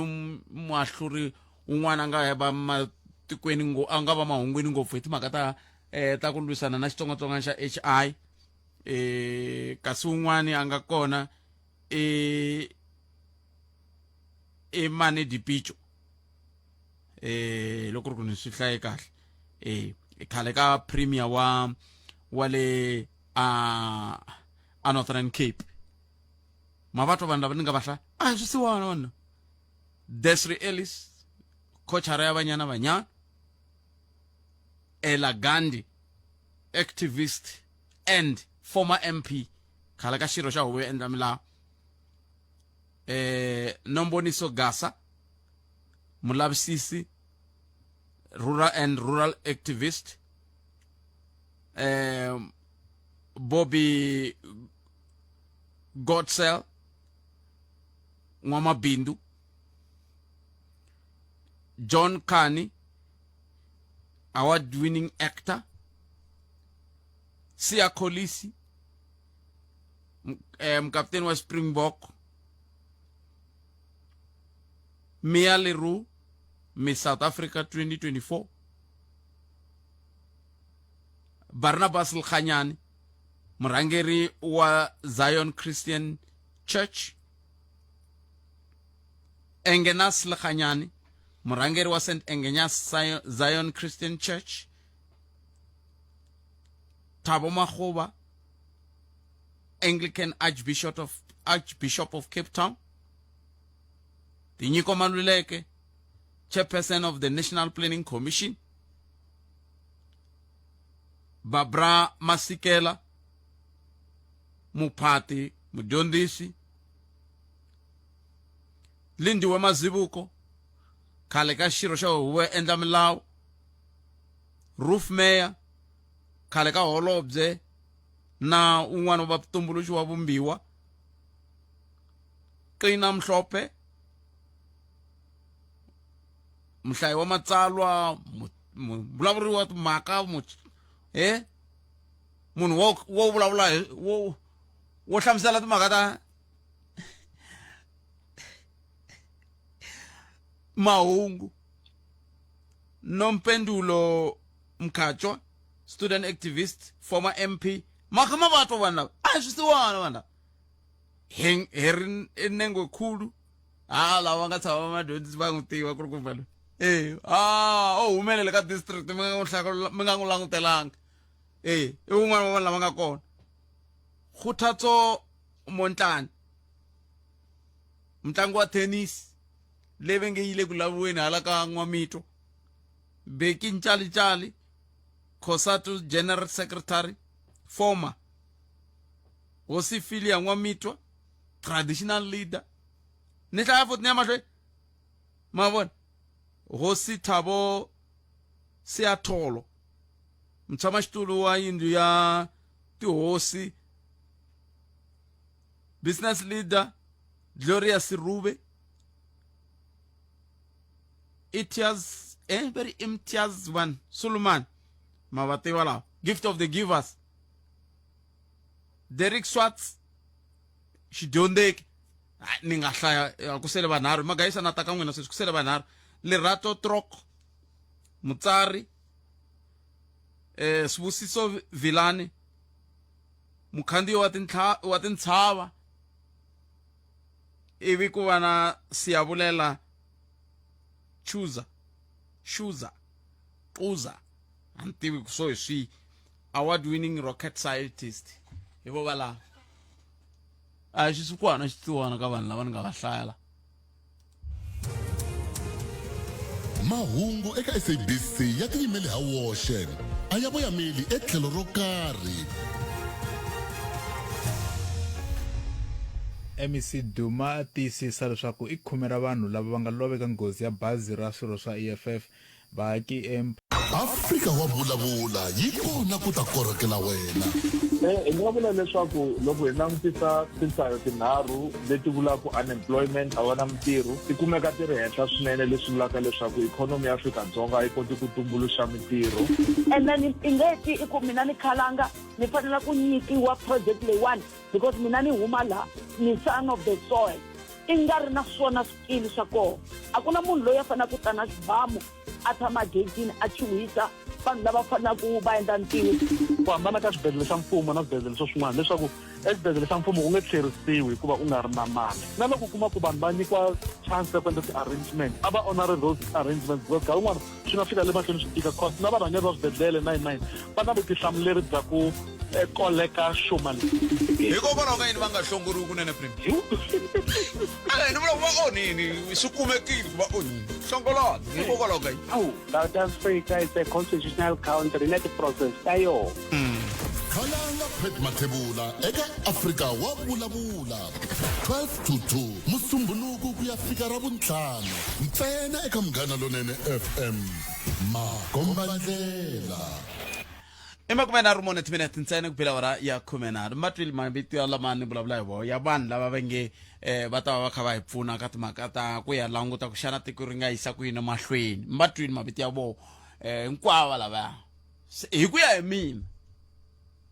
muahluri un'wana a nga va matikweni ngo a nga va mahungwini ngopfu hi timhaka ta eh ta ku lwisana na xitsongwatsongwana xa HI eh kasi un'wana a nga kona i i Mane Dipicho eh loko ri ku ni swi hlaye kahle eh khale ka premier wa wa le a a Northern Cape ma va twa vanhu lava ni nga va hlaya a hi swisiwana vanhu Desiree Ellis coachara ya Banyana Banyana Ella Gandhi activist and former MP khale ka xirho xa huvo yo endla milawu eh Nomboniso Gasa mulavisisi rural and rural activist eh Bobby Godsell n'wamabindzu John Kani award winning actor Siya Kolisi eh, mukapteni wa Springbok Mia Leroux Miss South Africa 2024 Barnabas Lkhanyani murhangeri wa Zion Christian Church Engenas Lkhanyani murhangeri wa St Engenas Zion Christian Church Thabo Makgoba Anglican Archbishop of Archbishop of Cape Town Tinyiko Maluleke chairperson of the National Planning Commission Barbara Masikela muphati mudyondzisi Lindiwe Mazibuko khale ka xirho xa huvo yo endla milawu Roof Mayor khale ka holobye na un'wana wa vatumbuluxi wa vumbiwa Qina Mhlophe muhlayi wa matsalwa muvulavuri wa timhaka e munhu wo wo vulavula wo wo hlamusela timhaka ta mahungu nompendulo mkhatshwa student activist former mp makha ma vatwa vanhu lava a hi swisiwana vanhu lava hi hi ri nengwe khulu ha lava nga tshama vadyondzisi va n'wi tiva ku ri kumbe loyi e a o humelela ka district mi nga n'wi mi nga n'wi langutelanga e i wun'wana wa vanhu lava nga kona Kgothatso Montlane mutlangi wa tennis leyi va nge yi le ku laviweni hala ka N'wamitwa Bheki Ntshalitshali Cosatu General Secretary former Hosi Philia N'wamitwa traditional leader ni hlaya futhi ni ya mahlweni ma vona Hosi Thabo Seatholo mutshamaxitulu wa yindlu ya tihosi business leader Gloria Sirube Itiaz eh very Imtiaz one Suleiman ma va tiva lawa gift of the givers Derek Swartz xidyondzeki ni nga hlaya eh, ku sele vanharhu magayisa na ta ka n'wina sweswi ku sele vanharhu Lerato Trok mutsari eh Sibusiso Vilani mukhandziyi wa tintlha wa tintshava ivi ku va na Siyavulela Chuza Shuza Quza a ni tivi ku swo hi swihi award winning rocket scientist hi vo valava a hi xisukwana xitsongwana ka vanhu lava ni nga va hlaya la mahungu eka sabc ya tiyimele ha woxe a ya voyameli etlhelo ro karhi MEC Duma a tiyisisa leswaku i khume ra vanhu lava va nga lova eka nghozi ya bazi ra swirho swa EFF Vaaki emp. Afrika wa vulavula yi kona ku ta korhokela wena. Hi nga vula leswaku loko hi langutisa tinhlayo tinharhu leti vulaka unemployment, a va na mintirho, ti kumeka ti ri henhla swinene leswi vulaka leswaku ikhonomi ya Afrika-Dzonga a yi koti ku tumbuluxa mintirho. And then i nge ti i ku mina ni khalanga ni fanela ku nyikiwa project leyiwani because mina ni huma la ni son of the soil i nga ri na swona swikili swa kona a ku na munhu loyi a faneleke ku ta na xibamu a tshama geyitini a chuhisa vanhu lava faneleke va endla ntirho ku hambana ka swibedhlele swa mfumo na swibedhlele swa swin'wana leswaku exibedhlele xa mfumo u nge tlherisiwi hikuva u nga ri na mali na loko u kuma ku vanhu va nyikiwa chance ya ku endla ti-arrangement a va honore those arrangements because nkarhi wun'wana swi nga fika le mahlweni swi tika cause na varhangeri va swibedhlele 99 va na vutihlamuleri bya ku eh, koleka xuma leyi hikokwalaho ka yini va nga hlongoriwi kunene prim a ni vula ku va onhini swi kumekile ku va onhini hlongolani hikokwalaho ka yini Awu, South Africa is a constitutional country na ti-process ta yona. Khalanga Pat Mathebula eka Afrika wa vulavula 12 to 2 Musumbhunuku ku ya fika Ravuntlhanu ntsena eka Munghana Lonene FM Makombandlela. I makumenharhu mune timinete ntsena ku bela awara ya khumenharhu ma twile mavito ya lama ni vulavula hi vona ya vanhu lava va nge um va ta va va kha va hi pfuna ka timhaka ta ku ya languta ku xana tiko ri nga yisa ku yini mahlweni ma twile mavito ya vona um hinkwavo lavaya hi ku ya hi mina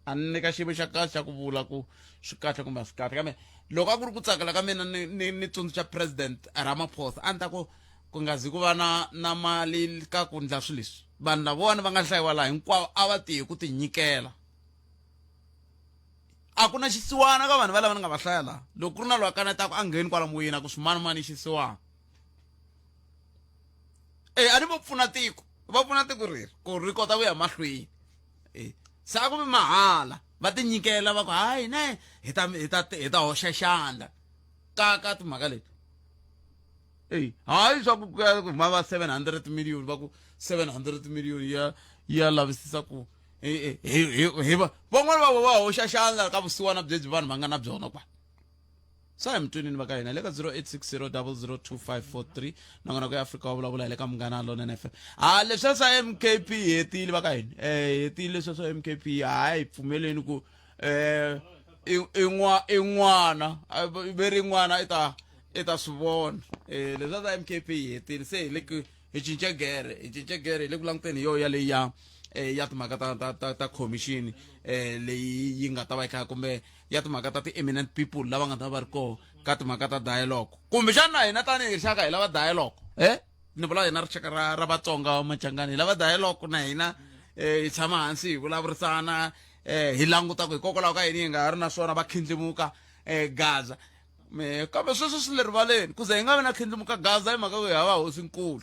a ni nyika xiyimo xa kahle xa ku vula ku swi kahle kumbe a swi kahle kambe loko a ku ri ku tsakela ka mina ni ni ni tsundzuxa president Ramaphosa a ni ta ku ku nga zi ku va na na mali ka ku ndla swilo leswi vanhu lavawani va nga hlayiwa laha hinkwavo a va tihi ku tinyikela a ku na xisiwana ka vanhu va lava ni nga va hlaya laha loko ku ri na loyi a kanetaka a ngheni kwala moyeni a ku swimanimani xisiwana e a ni vo pfuna tiko va pfuna tiko reri ku ri kota ku ya mahlweni e se a ku vi mahala va tinyikela va ku hayi ne hi ta hi ta hi ta hoxa xandla ka ka timhaka leti Eyi hayi swa ku ku ya huma va 700 million va ku 700 million ya ya lavisisa ku hi hi hi va van'wana va va hoxa xandla ka vusiwana byebyi vanhu va nga na byona kwala sa hi mutwinini va ka hina le ka 0860002543 nakona ku ya afrika wa vulavula hi le ka munghana lonene fm ha leswiya swa mkp hi hetile va ka hina um hetile leswiya swa mkp hayi pfumeleni ku um i n'wa i n'wana ve ri n'wana i ta i ta swi vona um leswiya swa mkp hi hetile se hi le ku hi cince gere hi cince gere hi le ku languteni hi yo yaleyi ya eh, ya timhaka ta ta ta ta commission eh leyi yi nga ta va yi kha kumbe ya timhaka ta ti-eminent people lava nga ta va ri koho ka timhaka ta dialogue kumbexana na hina tanihi rixaka hi lava dialogue eh ni vula hina rixaka ra ra vatsonga wa machangani hi lava dialogue na hina eh hi tshama hansi hi vulavurisana eh hi languta ku hikokwalaho ka yini hi nga ha ri na swona va khindlimuka eh gaza me kambe sweswo swi le rivaleni ku ze hi nga vi na khindlimuka gaza hi mhaka ku hi hava hosinkulu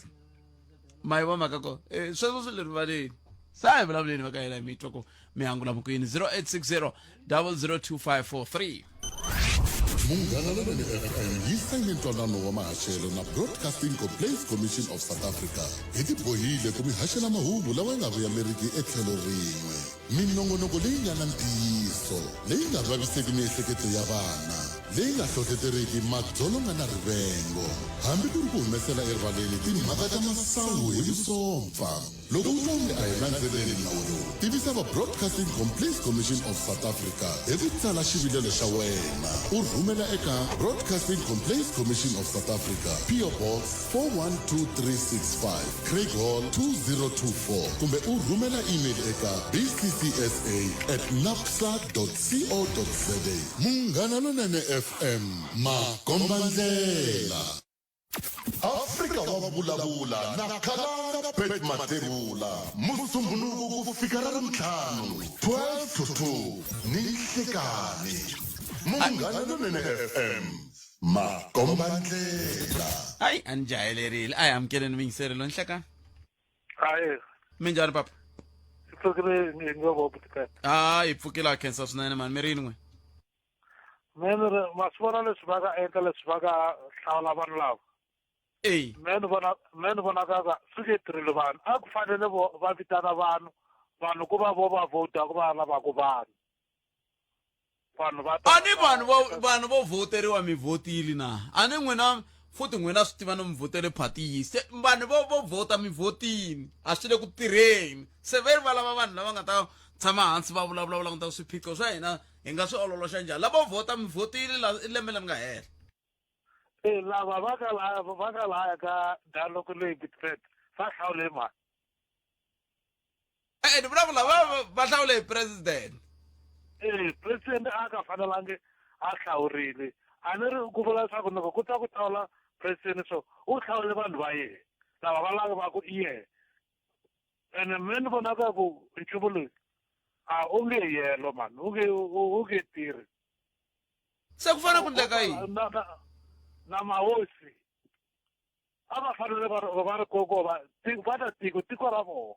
ma yi va mhaka ko eh, sweswo swi le rivaleni sa hi vulavuleni va ka hina hi mi twa ku mi angula ku yini 0860 002543 Munghana Lonene FM yi sayine ntwanano wa mahaxelo na Broadcasting Complaints Commission of South Africa hi tibohile ku mi haxela mahungu lawa ya nga vuyameriki etlhelo rin'we minongonoko leyi nga na ntiyiso leyi nga vaviseki miehleketo ya vana leyi nga hlohleteriki madzolonga na rivengo hambi ku ri ku humesela erivaleni timhaka ta masangu hi vusompfa Loko u twa onge a hi landzeleli nawu lowu, tivisa va Broadcasting Complaints Commission of South Africa hi ku tsala xivilelo xa wena u rhumela eka Broadcasting Complaints Commission of South Africa, PO Box 412365, Craighall 2024 kumbe u rhumela email eka bccsa at napsa co za. Munghana Lonene FM, makombandlela. Afrika wa vulavula na Khalanga Pet Mathebula Musumbhunuku ku fika ra Ravuntlhanu 12 to 2 ni nhlikani Munghana Lonene FM makombandlela hayi a ni jahelerile a hi amukeleni muyingiseri lo nhlekani hayi minjhani papa hi pfukile hi ngo vo buti a hi pfukile a khensa swinene mani mi ri yini n'we me ni ri ma swi vona leswi va nga endla leswi va nga hlawula vanhu lava eyi me ni vona me ni vona kaka swi nge tirheli vanhu a ku fanele vo va vitana vanhu vanhu ku va vo va vhota ku va lavaku vanhu vanhu va a ni vanhu vo vanhu vo vhoteriwa mi vhotile na a ni n'wina futhi n'wina swi tiva no mi vhotele phati yi se vanhu vo vo vhota mi vhotini a swi le ku tirheni se ve ri va lava vanhu lava nga ta tshama hansi va vulavula va languta swiphiqo swa hina hi nga swi ololoxa njhani lavo vhota mi vhotile la i lembe leri nga hela e lava va ka laya va ka laya ka dialogue leyi bitfed va hlawule mani e ni vulavula va va hlawule hi president e president a ka fanelangi a hlawurile a ni ri ku vula leswaku loko ku ta ku hlawula president so u hlawule vanhu va yena lava va lavaka i yena ene me ni vonaka ku nchumu loyi a u nge yelo mani u nge u nge tirhi se ku fanele ku ndleka yini na, na, na mahosi a va fanele va ri- va ri koko va va na tiko tiko ra vona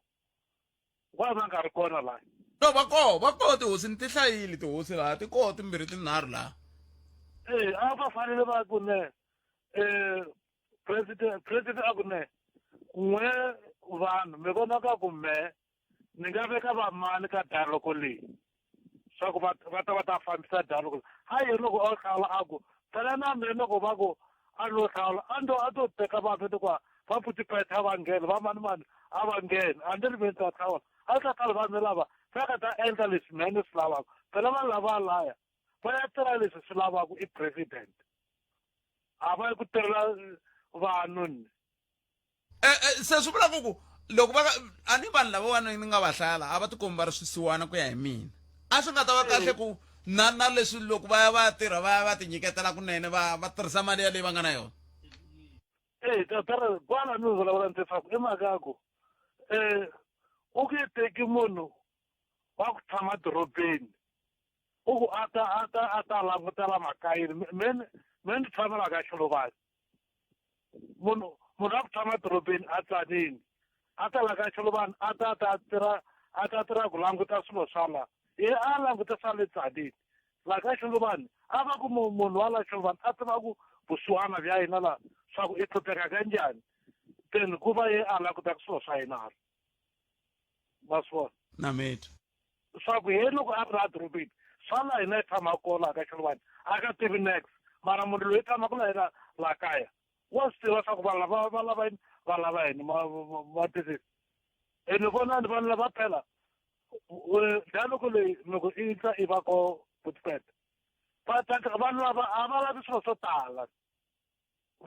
va va nga ri kona laha no va koho va koho tihosi ni ti hlayile tihosi laha ti koho timbirhi tinharhu laha ee a va fanele va ku ne um president president a ku ne n'we vanhu mi vona ka ku me ni nga veka vamani ka dialogue leyi swa ku va va ta va ta fambisa dialogue a yi loko o hlawula a ku phela na me loko va ku a no hlawula a ndo a to teka vanhu ti kwa va putipetha va nghena va mani mani a va ngheni a ni ri me ni ta hlawula a ta hlawula vanhu lava va nga ta endla leswi me ni swi lavaka phela vanhu lava laya va ya tirha leswi swi lavaka i president a va yi ku tirhela vanhu ni eh, eh, se swi vulaka ku loko va a ni vanhu lavawani ni nga va hlaya laha a va tikombi va ri swisiwana ku ya hi mina a swi nga ta va kahle ku na na leswi loko va ya va ya tirha va ya va tinyiketela kunene va va tirhisa mali yaleyi va nga na yona e tatara kwala ni vulavula ni leswaku i mhaka ya ku um u nge teki munhu wa ku tshama dorobeni u ku a ta a ta a ta langutela makayeni me me ni tshamela ka xilovani munhu munhu a ku tshama dorobeni a tsanini a ta la ka xilovani a ta ta tirha a ta tirha ku languta swilo swa la ye a languta swa le tsanini la ka xilovani a va ku munhu wa la xilovani a tiva ku vusiwana bya hina la swa ku i hlupheka ka njhani then ku va ye a langutaka swilo swa yena hala ma swi vona na mitwa swa ku ye loko a ri laha dorobeni swa la hina hi tshamaka kona laha ka xiluvani a ka tivi nex mara munhu loyi tshamaka na yena laha kaya wa swi tiva swa ku vanhu lava va lava yini va lava yini ma ma twisisa ene vonani vanhu lava phela dialogue leyi loko i tla i va ko Bootpet va ta vanhu lava a va lavi swilo swo tala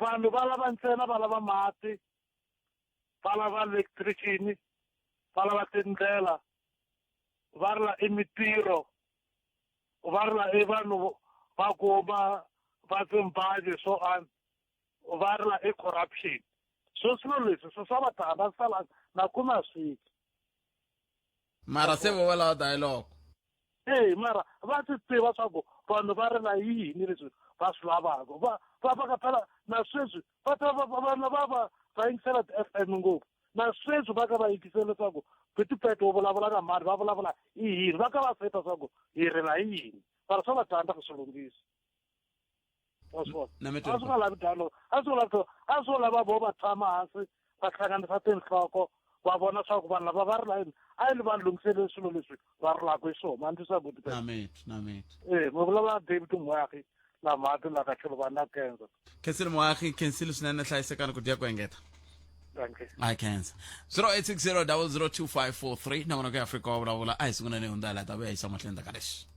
vanhu va lava ntsena va lava mati va lava electricity va lava tindlela va ri la i mitirho va ri la i vanhu va kuma va timbali swo an va ri la i corruption so swilo leswi swi swa va tala sala na kuma swiki mara se vo va lava dialogue e mara va swi tiva swa ku vanhu va ri na yini leswi va swi lavaka va va va ka phela na sweswi va ta va va va va va yingisela ti-f m ngopfu na sweswi va ka va yingisela leswaku pitipete wo vulavula na mani va vulavula i yini va ka va seta swa ku hi ri na yini mara swa va tsandza ku swi lunghisa wa swi vona a swi nga lavi dialogue a swi lava a swi lava vo va tshama hansi va hlanganisa tinhloko va vona swa ku vanhu lava va ri yini a yi va lunghisele swilo leswi va rilaka hi swona ni twisisa ku e mi vulavula david moagi la mhati la ka tlhelo va na kenza khensile moagi khensile swinene hlayisekani ku dya ku engeta I khensa 0860 002543 nongonoko ya afrika wa vulavula a hi sunguleni hundza la ta vuya yisa mahlweni ka leswi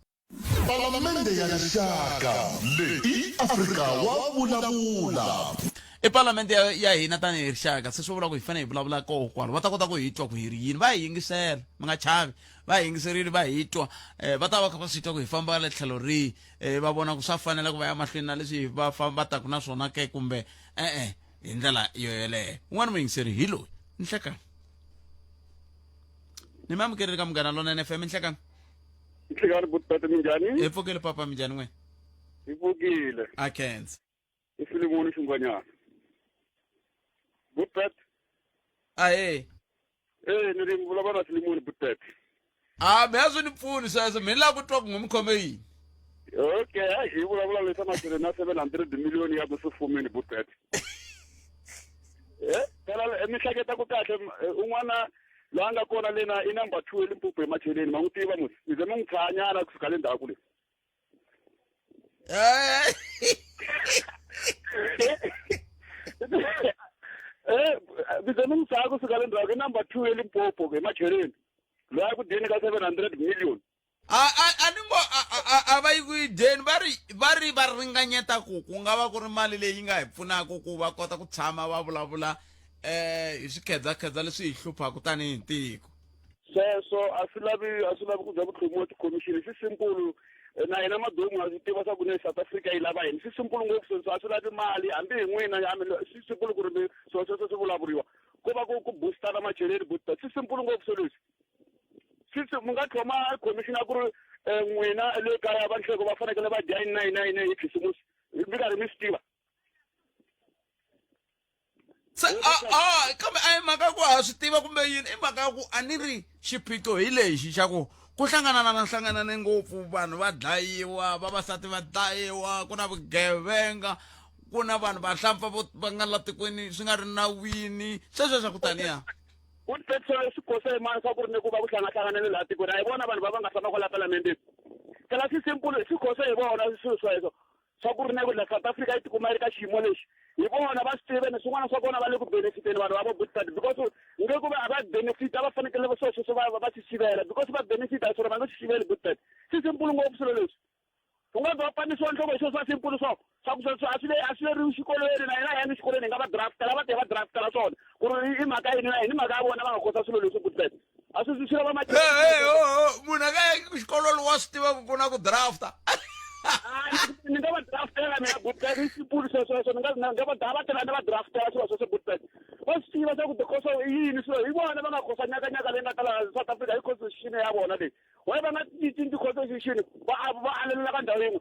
Palamende ya Rixaka leyi i Afrika wa vulavula. I palamende ya, ya hina tanihi rixaka se swi vula ku hi fanele hi vulavula koho kwalo va ta kota ku hi twa ku hi ri yini va hi yingisela mi nga chavi va hi yingiserile va hi twa um va ta va kha va swi twa ku hi famba le tlhelo rihi um va vona ku swa fanela ku va ya mahlweni na leswi va famba taku na swona ke kumbe e-e hi ndlela yo yeleyo un'wana muyingiseri hi loyi nhlekani ni mi amukerile ka munghana lonene fm nhlekani Nhlekani butata minjhani? Hi pfukile papa minjhani n'we? Hi pfukile. A khensa. I Filimoni Xingwanyana. Butata. Ahe. Eh ni ri vulavula na Filimoni butata. A mi a swi ni pfuni sweswo mi lava ku twa ku n'wi mi khome yini. Okay, hayi hi vulavula leswa masele na 700 million ya ku swi butata. Eh, phela mi hleketa ku kahle un'wana loyi a nga kona lena i number 2 eLimpopo emacheleni ma n'wi tiva musi mi ze mi n'wi tshahanyana kusuka le ndzhaku le eh mi ze mi n'wi tshaha kusuka le ndzhaku i number 2 eLimpopo ke emacheleni loyi a ku dyeni ka 700 million a a a ni ngo a a a va yi ku yi dyeni va ri va ri va ringanyeta ku ku nga va ku ri mali leyi nga hi pfunaka ku va kota ku tshama va vulavula eh hi swikhedzakhedza leswi hi hluphaka tanihi tiko sweswo a swi lavi a swi lavi ku za ku tlhomiwa tikhomixini swi simple na hina madomu ha swi tiva swa ku ne South Africa yi lava yini swi simple ngopfu sweswo a swi lavi mali hambi hi n'wina swi simple ku ri swilo sweswo swi vulavuriwa ko va ku ku boostana macheleni booster swi simple ngopfu swilo leswi swi mi nga tlhoma khomixini a ku ri eh, n'wina le kaya va nhleko va fanekele va dya yini na yini na yini hi khisimusi mi karhi mi swi tiva se a a kambe a hi mhaka ku ha swi tiva kumbe yini i mhaka ya ku a ni ri xiphiqo hi lexi xa ku ku hlanganana na hlanganane ngopfu vanhu va dlayiwa vavasati va dlayiwa ku na vugevenga ku na vanhu vahlampfa vo va nga la tikweni swi nga ri nawini sweswo swa ku taniya Ku tshembisa leswi kosa hi mani swa ku ri ni ku va ku hlangahlanganele laha tikweni a hi vona vanhu va va nga tshama kwala palamendeni phela swi simple swi khose hi vona swilo sweswo swa ku ri na ku la South Africa yi tikuma yi ri ka xiyimo lexi hi vona va swi tive ni swin'wana swa kona va le ku benefiteni vanhu va vo bootstart because nge ku va a va benefit a va fanekele swilo sweswo va va swi sivela because va benefit hi swona va nge swi siveli bootstart swi simple ngopfu swilo leswi u nga za panisiwa nhloko hi swilo swa simple swo swa ku sweswo a swi le a swi leriwi xikolweni na hina hi yangi xikolweni hi nga va draftela va te va draftela swona ku ri i mhaka yini na yini mhaka ya vona va nga kosa swilo leswi ku a swi swi lava munhu a nga yangi xikolweni wa swi tiva ku ku na ku drafta ni nga va draftela mina good i simple sweswo ni nga nga va va tela ni va draftela swilo sweswo good va swi tiva swa ku tikhoso i yini swilo hi vona va nga khosa nyakanyaka leyi nga tala South Africa hi constitution ya vona leyi why va nga yi cinci constitution va va alelela ka ndhawu yin'we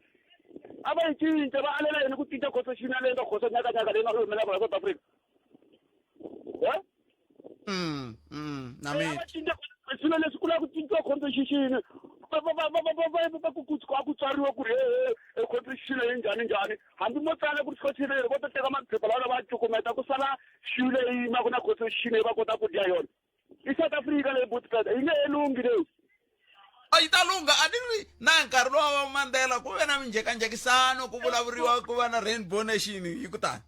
a va yi cince va alela yini ku cinca constitution leyi nga khosa nyakanyaka leyi nga humelaka la South Africa e na mina va cinca swilo leswi ku lava ku cinciwa constitution va ku ku tswariwa ku ri e constitution leyi njhani njhani hambi mo tsala ku ri constitution leyi vo ta teka maphepha lawa va cukumeta ku sala xiyu leyi yimaka na constitution leyi va kotaka ku dya yona i South Africa leyi butipeta yi nge he lunghi leyi a yi ta lungha a ni ri na nkarhi lowa wa Mandela ku ve na minjhekanjhekisano ku vulavuriwa ku va na rainbow nation yi ku tani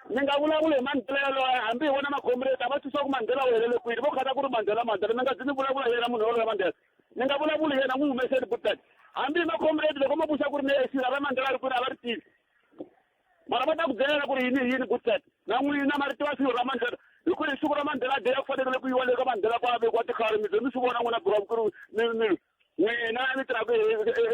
ni nga vulavuli hi Mandela yaloye hambi hi vona makhomreti a va twisisa ku Mandela u helele kwini vo khata ku ri Mandela Mandela ni nga zi ni vulavula hi yena munhu yoloye Mandela ni nga vulavuli hi yena n'wi humeseni butipeta hambi hi makhomreti loko mo vuxa ku ri ni esira ra Mandela ri kwini a va ri tivi mara va ta ku byela ku ri yini yini butipeta na n'wina ma ri tiva siku ra Mandela hi ku hi siku ra Mandela day a ku fanekele ku yiwa le ka Mandela ku ya vekiwa tikhale mi ze mi swi vona n'wina bro ku ri mi mi n'wina mi tirhaka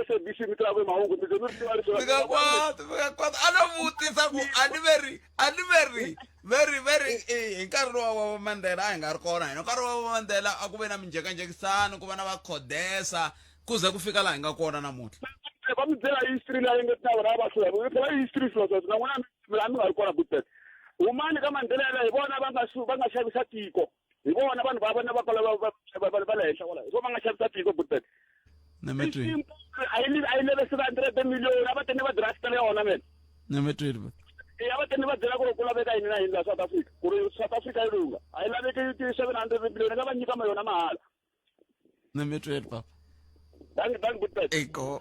SABC mi tirhaka hi mahungu mi ze mi ri tiva leswi mi nga kwati mi nga kwati a no vutisa ku a ni ve ri a ni ve ri ve ri ve ri hi nkarhi lowa wa Mandela a hi nga ri kona hina nkarhi wa Mandela a ku ve na minjhekanjhekisano ku va na va Codesa ku ze ku fika laha hi nga kona namuntlha va mi byela history leyi nga ta vona va hlula phela history swilo sweswo na n'wina mi nga ri kona good humani ka Mandela hi vona va nga va nga xavisa tiko hi vona vanhu va vona va kwala va le henhla kwala hi vona va nga xavisa tiko good a yi a yi leve 700 million a va tene va draftela yona mena nemetwini a va tene va byela ku ri ku laveka yini na yini la South Africa ku ri South Africa yi lungha a yi laveki ti-700 million nga va nyika ma yona mahala nemetwini papa dangi dangi good eko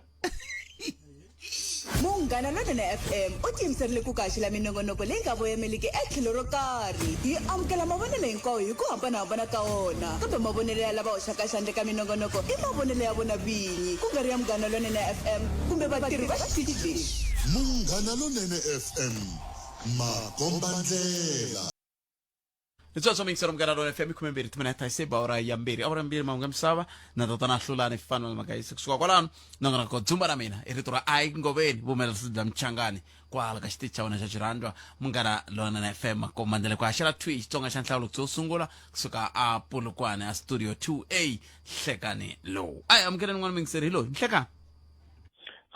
Munghana Lonene FM u tiyimiserile ku kaxela minongonoko leyi nga voyameliki etlhelo ro karhi. Yi amukela mavonelo hinkwawo hi ku hambanahambana ka wona, kambe mavonelo ya lava hoxaka xandla eka minongonoko i mavonelo ya vona vinyi, ku nga ri ya Munghana Lonene FM kumbe vatirhi va xitichi lexi. Munghana Lonene FM, makombandlela. Hi sweswo miyingiselo munghana lona fm 12 timinete se ba awara ya mbirhi awara mbirhi mahungu ya misava na tatana hlulani fanuel magayisi kusuka kwalano nongonoko dzumba ra mina i rito ra i ngoveni vuhumelerisi bya mchangani kwala ka xitichi xa wena xa xirhandwa munghana lona na fm makomandele ku haxela thwi xitsonga xa nhlawulo xo sungula kusuka a polokwane a studio 2a hlekani lowu a hi amukeleni n'wana muyingiseri hi loyi nhlekani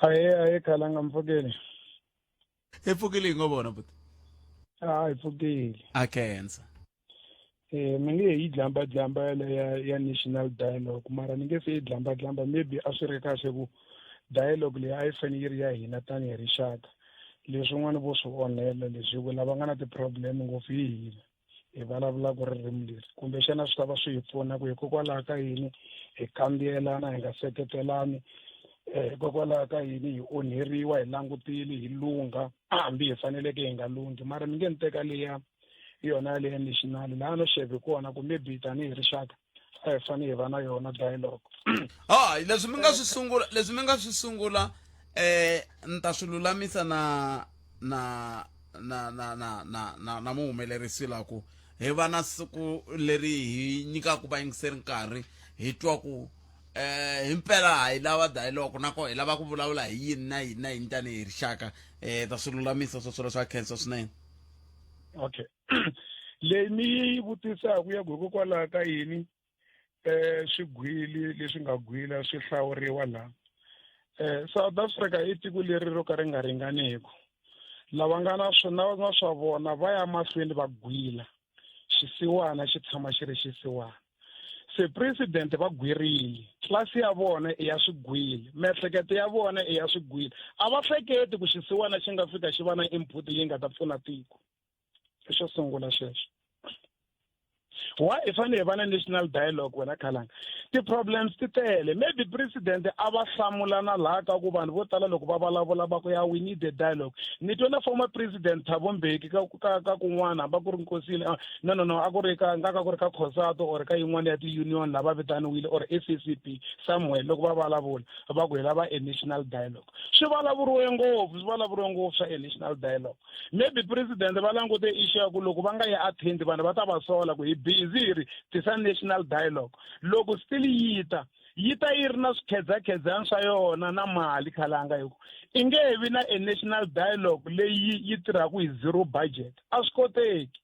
aye aye khalanga mpfukeni hi pfukile hi ngo vona buti a hi pfukile a khensa eh mi nge yi dlamba dlamba yale ya ya national dialogue mara ni nge se yi dlamba dlamba maybe a swi ri kahle ku dialogue leyi a yi fanele yi ri ya hina tanihi rixaka leswin'wana vo swi onhela leswi hi ku lava nga na ti-problem ngopfu hi hina hi vulavulaka ririmi leri kumbexana swi ta va swi hi pfuna ku hikokwalaho ka yini hi kandziyelana hi nga seketelani um hikokwalaho ka yini hi onheriwa hi langutile hi lungha hambi hi faneleke hi nga lunghi mara mi nge ni teka leya yona yaleya national laha no xeve kona ku maybe tanihi rixaka a hi fanele hi va na yona dialogue ha leswi mi nga swi sungula leswi mi nga swi sungula eh ni ta swi lulamisa na na na na na na na na muhumelerisi la ku hi va na siku leri hi nyikaka vayingiseri nkarhi hi twa ku eh himpela ha yi lava dialogue na ko hi lava ku vulavula hi yini na yini na yini tanihi rixaka eh ta swi lulamisa sweswo leswa khensa swinene okay leyi mi yi vutisaka ya ku hikokwalaho ka yini eh swigwili leswi nga gwila swi hlawuriwa laha eh South Africa i tiko leri ro ka ri nga ringaniku lava nga na swona na swa vona va ya mahlweni va gwila xisiwana xi tshama xi ri xisiwana se president va gwirile tlasi ya vona i ya swigwili miehleketo ya vona i ya swigwili a va hleketi ku xisiwana xi nga fika xi va na input leyi nga ta pfuna tiko xo sungula xexo why hi fanele hi va na national dialogue wena khalanga ti-problems ti tele maybe president a va hlamula na laha ka ku vanhu vo tala loko va vulavula va ku ya we need a dialogue ni twe na former president Thabo Mbeki ka ka ka kun'wana hambi a ku ri nkosini ah, no no no a ku ri ka nga ka ku ri ka COSATU or ka yin'wana ya ti-union lava vitaniwile or SACP somewhere loko va vulavula va ku hi lava a national dialogue swi vulavuriwe ngopfu swi vulavuriwe ngopfu swa a national dialogue maybe president va langute issue ya ku loko va nga yi attend vanhu va ta va sola ku hi busy hi ri tisa national dialogue loko still yi ta yi ta yi ri na swikhedzakhedzani swa yona na mali khalanga hi ku i nge vi na a national dialogue leyi yi tirhaka hi zero budget a swi koteki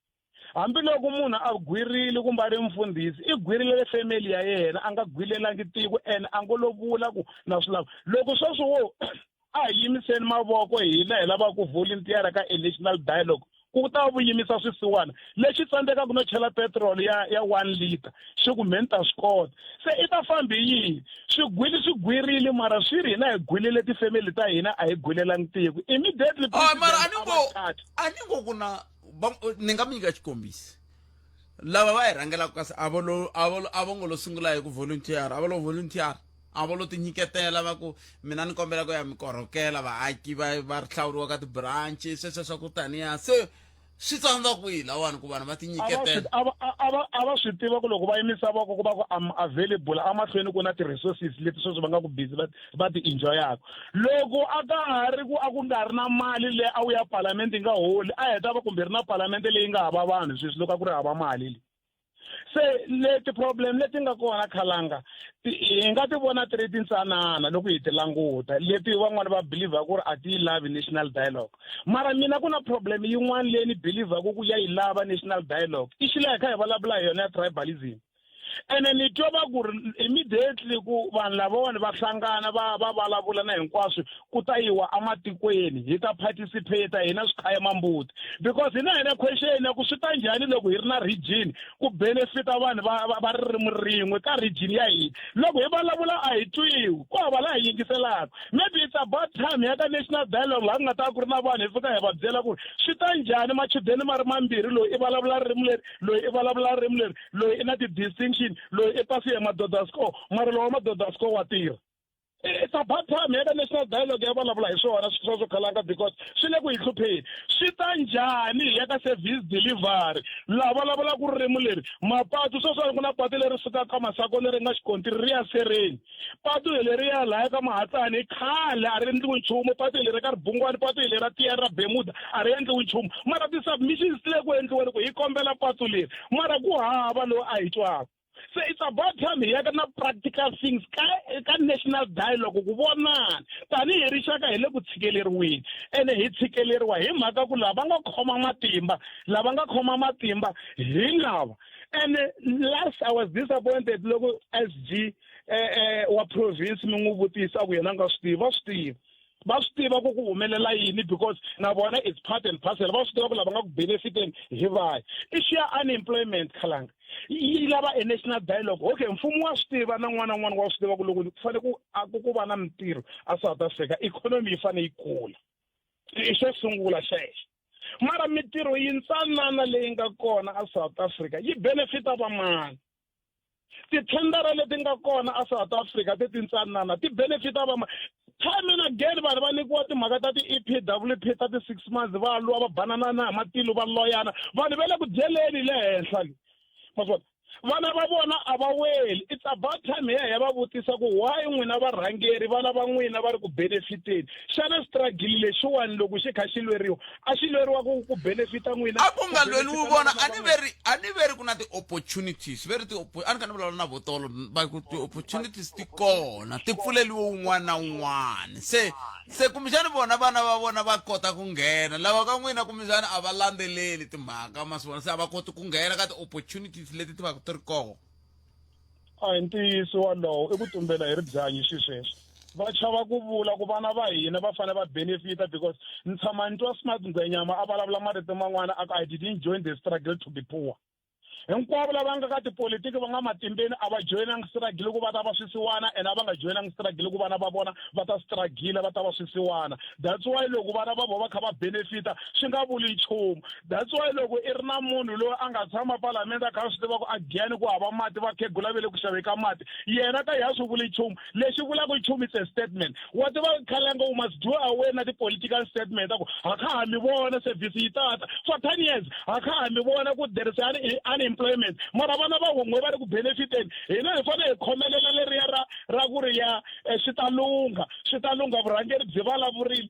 hambiloko munhu a gwirile kumbe a ri mfundhisi i gwirile family ya yena a nga gwilelangi tiko and a ngo lo vula ku na swi lava loko sweswo wo a hi yimiseni mavoko hina hi lava ku volunteer ka a national dialogue Ku ta vu yimisa swisiwana lexi tsandzekaka no chela petrol ya ya 1 liter xi ku mhe ni ta swi kota. Se i ta fambi yini? Swigwili swi gwirile mara swi ri hina hi gwilele tifemeli ta hina a hi gwilelangi tiko. Immediately Oh, mara a president ni a ngo va cut. a ni ngo ku na ni nga mi nyika xikombiso lava va hi rhangelaka kasi a vo lo a vo a vo ngo lo sungula hi ku volunteer a vo lo volunteer a vo lo tinyiketela va ku mina ni kombela ku ya mi korhokela vaaki va va hlawuriwa ka ti-branch sweswo swa ku taniya se swi tsandza kwihi lawani ku vanhu va tinyiketela a va swi tiva ku loko va yimisa voko ku va ku am available amahlweni ku na ti-resources leti sweswi va nga ku busy va va ti enjoyaka loko a ka ha ri ku a ku nga ri na mali leyi a wu ya palamende yi nga holi a heta va kumbe ri na palamende leyi nga hava vanhu sweswi loko a ku ri hava mali leyi se leti problem leti nga kona khalanga hi nga ti vona ti ri tintsanana loko hi ti languta leti van'wani va believer ku ri a ti yi lavi national dialogue mara mina ku na problem yin'wana leyi ni believer ku ya yi lava national dialogue i xila hi kha hi vulavula hi yona ya tribalism ene ni twa va ku ri immediately ku vanhu lavawani va hlangana va va vulavula na hinkwaswo ku ta yiwa ematikweni hi ta participate hina swikhaya mambuti because hina hi na question ya ku swi ta njhani loko hi ri na region ku benefita vanhu va va, va ririmi rin'we ka region ya hina loko hi vulavula a hi twiwi ku hava laha hi yingiselaka maybe it's about time ya ka national dialogue laha ku nga ta ku ri na vanhu hi fika hi va byela ku ri swi ta njhani machudeni ma ri mambirhi loyi i vulavula ririmi leri loyi i vulavula ririmi leri loyi i na ti-distinction loyi i pasi hi madoda score mara lowa madoda score wa tirha it's about time ya ka national dialogue ya vulavula hi swona swilo swo khalanga because swi le ku hi hlupheni swi ta njhani hi ya ka service delivery laha vulavulaka ririmi leri mapatu sweswiwani ku na patu leri sukaka ka masako leri nga xikontiri ri ya sereni patu hi leriya laya ka mahatsani i khale a ri endliwi nchumu patu hi leri ka ribungwani patu hi leri ra tiya ra bemuda a ri endliwi nchumu mara ti-submissions ti le ku endliweni ku hi kombela patu leri mara ku hava loyi a hi twaka se it's about time hi yaka na practical things ka ka national dialogue ku vonana tanihi rixaka hi le ku tshikeleriweni ene hi tshikeleriwa hi mhaka ku lava nga khoma matimba lava nga khoma matimba hi lava ene last i was disappointed loko sg eh, eh, wa province mi n'wi vutisa ku yena a nga swi tivi va swi tiva va swi tiva ku ku humelela yini because na vona it's part and parcel va swi tiva ku lava nga ku benefiteni hi vahi issue ya unemployment khalanga yi lava a national dialogue okay mfumo wa swi tiva na n'wana na n'wana wa swi tiva ku loko ku fanele ku ku ku va na mintirho a South Africa economy yi fanele yi kula i xo sungula xexo mara mintirho yintsanana leyi nga kona a South Africa yi benefita vamani tithendara leti nga kona a South Africa ti tintsanana ti benefita vama time and again vanhu va nyikiwa timhaka ta ti-EPWP ta ti-six months va lwa va banana na hi matilo va loyana vanhu va le ku dyeleni le henhla le ma swi vona vana va vona a va weli it's about time hi ya hi ya va vutisa ku why n'wina varhangeri vana va n'wina va ri ku benefiteni xana struggle lexiwani loko xi kha xi lweriwa a xi lweriwa ku ku benefita n'wina a ku nga lweliwi vona a ni veri a ni veri ku na ti-opportunities veri ti a ni kha ni vulavula na votolo va ku ti-opportunities ti kona ti pfuleliwe wun'wana na wun'wana se se kumbexani vona vana va vona va kota ku nghena lava ka n'wina kumbexani a va landzeleli timhaka ma swi vona se a va koti ku nghena ka ti-opportunities leti ti va ti ri kona a hi ntiyiso walowo i ku tumbela hi ribyanyi xi sweswo va chava ku vula ku vana va hina va fanele va benefita because ni tshama ni twa smart ngwenyama a vulavula marito man'wana a ku i didn't join the struggle to be poor hinkwavo lava nga ka tipolitiki va nga matimbeni a va joyinangi struggle ku va ta va swisiwana ene a va nga joyinangi struggle ku vana va vona va ta struggle va ta va swisiwana that's why loko vana va vona va kha va benefita swi nga vuli nchumu that's why loko i ri na munhu loyi a nga tshama palamende a kha a swi tiva ku a giyani ku hava mati vakhegula ve le ku xaveni ka mati yena ka ya swi vuli nchumu lexi vulaka nchumu it's a statement wa tiva khalenga u must do away na ti-political statement a ku ha kha ha mi vona service yi tata for 10 years ha kha ha mi vona ku there is unemployment mara vana va wun'we va ri ku benefiteni hina hi fanele hi khomelela leriya ra ra ku ri ya eh, swi ta lungha swi ta lungha vurhangeri byi vulavurile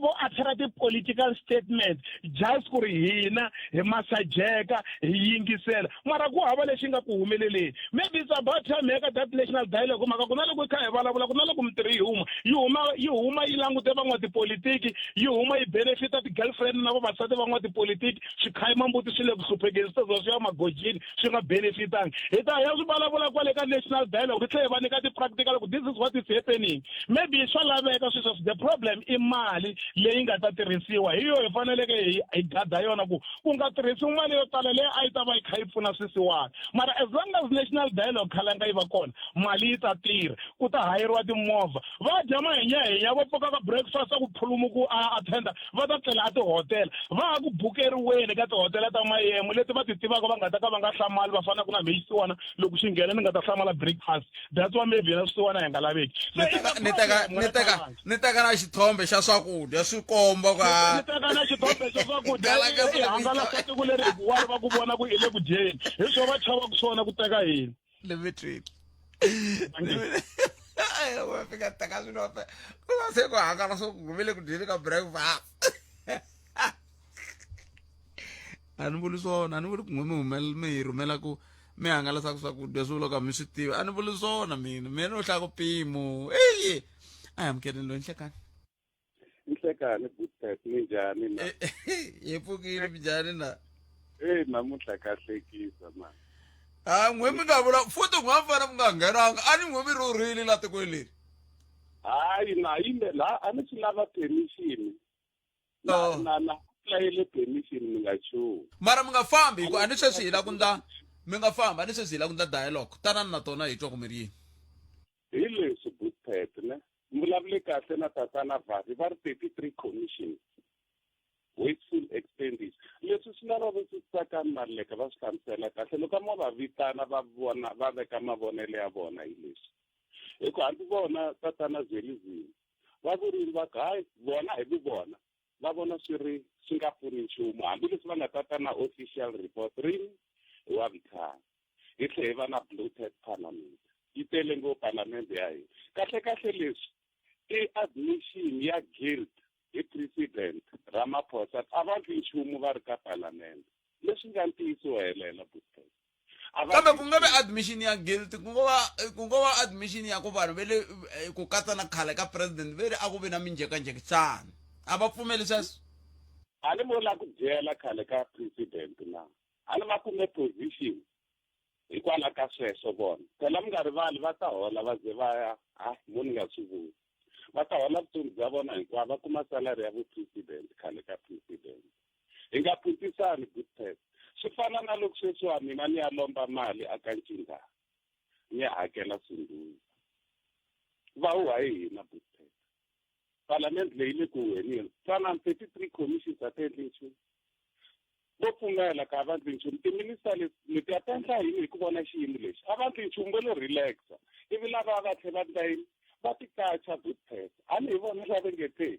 vo athera ti-political statement just ku ri hina hi masajeka hi yingisela mara ku hava lexi nga ku humeleleni maybe it's about time ya ka that national dialogue mhaka ku na loko hi kha hi vulavula ku na loko mintirho yi huma yi huma yi huma yi langute van'watipolitiki yi huma yi benefita ti-girlfriend na vavasati van'watipolitiki swikhayimambuti swi le ku hluphekeni swi ta swi ya magojini swi nga benefitangi hi ta ya swi vulavula kwale ka national dialogue hi tlhela hi va nyika ti-practical ku this is what is happening maybe swa laveka sweswo the problem i mali. mali leyi nga ta tirhisiwa hi yo hi faneleke hi hi gada yona ku ku nga tirhisiwi mali yo tala leyi a yi ta va yi kha yi pfuna swisiwana mara as long as national dialogue khalanga yi va kona mali yi ta tirha ku ta hayeriwa timovha va dya mahinyahinya va pfuka ka breakfast ku phulumu ku a attenda va ta tlela a tihotela va ha ku bukeriweni ka tihotela ta mayemo leti va ti tivaka va nga ta ka va nga hlamali va fanaka na mhe xisiwana loko xi nghena ni nga ta hlamala breakfast that's why maybe na swisiwana hi nga laveki ni teka ni teka ni teka na xithombe xa swakudya swi komba ku ni teka na xithombe xa swakudya i hangalasa tiko leri wa va ku vona ku i le ku dyeni hi swo va chavaka swona ku teka hina Limitweni. Wa fika teka swilo ku va se ku hangalasa ku ve le ku dyeni ka breakfast. A ni vuli swona, a ni vuli ku n'we mi humela mi hi rhumela ku mi hangalasaka swakudya swi vula ku a mi swi tivi. A ni vuli swona mina, mina no hlaya ku mpimo. Eyi a hi amukeleni loyi nhlekani. Nhlekani Butpet minjhani na? Hi pfukile minjhani na? Eyi namuntlha ka hlekisa mani. Ha n'we mi nga vula futhi n'we a mi fanele mi nga nghenanga a ni n'we mi rhurhile la tikweni leri. Hayi na yime la a ni swi lava permission. Na Oh. na na applyele permission mi nga chuhi. Mara mi nga fambi hi ku a ni sweswi hi la ku ndla mi nga fambi a ni sweswi hi la ku ndla dialogue tanani na tona hi twa ku mi ri yini. Hi leswi Butpet ne mi vulavule kahle na tatana Vavi va ri 33 commission wasteful expenditure leswi swi lava vo Tsakani Maluleke va swi hlamusela kahle loko a mo va vitana va vona va veka mavonelo ya vona hi leswi hi ku hambi vona tatana Zwelizini va vurile va ku hayi vona hi vu vona va vona swi ri swi nga pfuni nchumu hambileswi va nga tata na official report rini hi wa vutlhari hi tlhe hi va na bloated parliament yi tele ngopfu palamende ya hina kahle kahle leswi i admission ya guilt hi president Ramaphosa a va ndli nchumu va ri ka palamende leswi nga ntiyiso wo helela Butpet kambe ku nga vi admission ya guilt ku ngo va ku ngo va admission ya ku vanhu ve le eh, ku katsa na khale ka president ve ri a ku vi na minjhekanjhekisano a va pfumeli sweswo a ni vo la ku byela khale ka president na a ni va kume position hikwalaho ka sweswo vona phela mi nga rivali va ta hola va ze va ya ha mo ni nga swi vuli va ta hola vutomi bya vona hinkwavo va kuma salary ya vu-president khale ka president hi nga phutisani good test swi fana na loko sweswiwa mina ni ya lomba mali aka ncingana ni ya hakela sunduza va huha hi hina good test palamende leyi le ku huheni twanani 33 commissions a ti endli nchumu vo pfumela ka a va ndli nchumu timinista leti a ti endla yini hi ku vona xiyimo lexi a va ndli nchumu va lo relaxa ivi lava va tlhe va ndla yini va ti kacha good test a ni hi vona lava nge te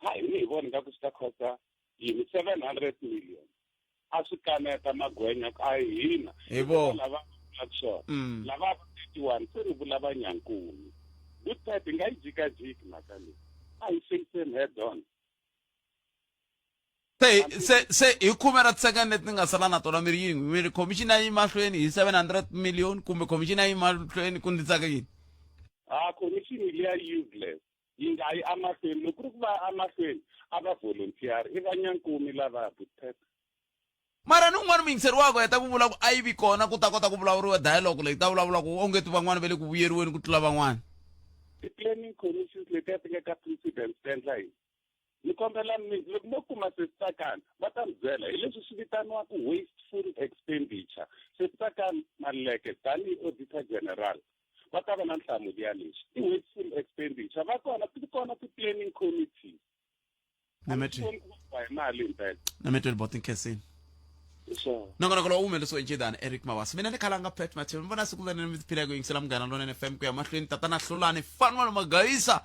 ha hi ni hi vona nga ku swi ta khosta yini 700 million a swi kaneta magwenya ku a hi hina Hi vona. lava vulaka swona Mm. lava va 31 se ni vula va nyankumi good test hi nga yi jikajiki mhaka leyi a hi faceni head on se se se hi khume ra tisekende leti ni nga sala na tona mi ri yini mi ri khomixini a yi mahlweni hi 700 million kumbe khomixini a yi mahlweni ku ndzi tsaka yini a khomixini liya useless yi nga yi emahlweni loko ku ri ku va emahlweni a va volunteer i va nyankumi lava butpet mara ni un'wana muyingiseri wakwe heta ku vula ku a yi vi kona ku ta kota ku vulavuriwa dialogue leyi ta vulavula ku onge ti van'wana va le ku vuyeriweni ku tlula van'wana ti-planning commissions letiya ti nga ka president ti endla yini ni kombela mi loko mo kuma sesitsakani va ta mi byela hi leswi swi vitaniwaka wasteful expenditure sesitsakani maluleke tanihi auditor general va ta va na nhlamulo ya leswi i wasteful expenditure va kona ti kona ti-planning committee Nametri. hi mali himpela Nametri Botin Khensini. Nongonoko lowu humelerisiwe hi Ncindana Eric Mabasa. Mina ni khalanga Pat Mathebe. Mi vona siku leri mi tiphina ku yingisela Munghana Lonene FM ku ya mahlweni tatana Hlulani Fanwalo Magayisa.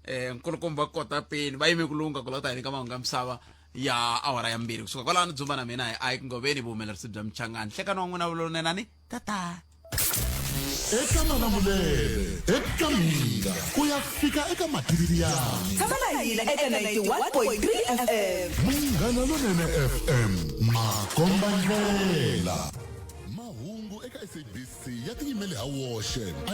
Eh nkulukumba kota peni va yime ku lungha ku lava ta hi nyika mahungu ya misava ya awara ya mbirhi kusuka kwalano dzumba na mina hi Ike Ngoveni vuhumelerisi bya Mchangani. Hlekani wa n'wina vulonenani. Tata. eka malamulele eka mhinga ku ya fika eka matiriyani Tshama na hina eka 91.3 FM. Munghana Lonene FM makomba ndlela mahungu eka SABC ya tiyimele ha woxe.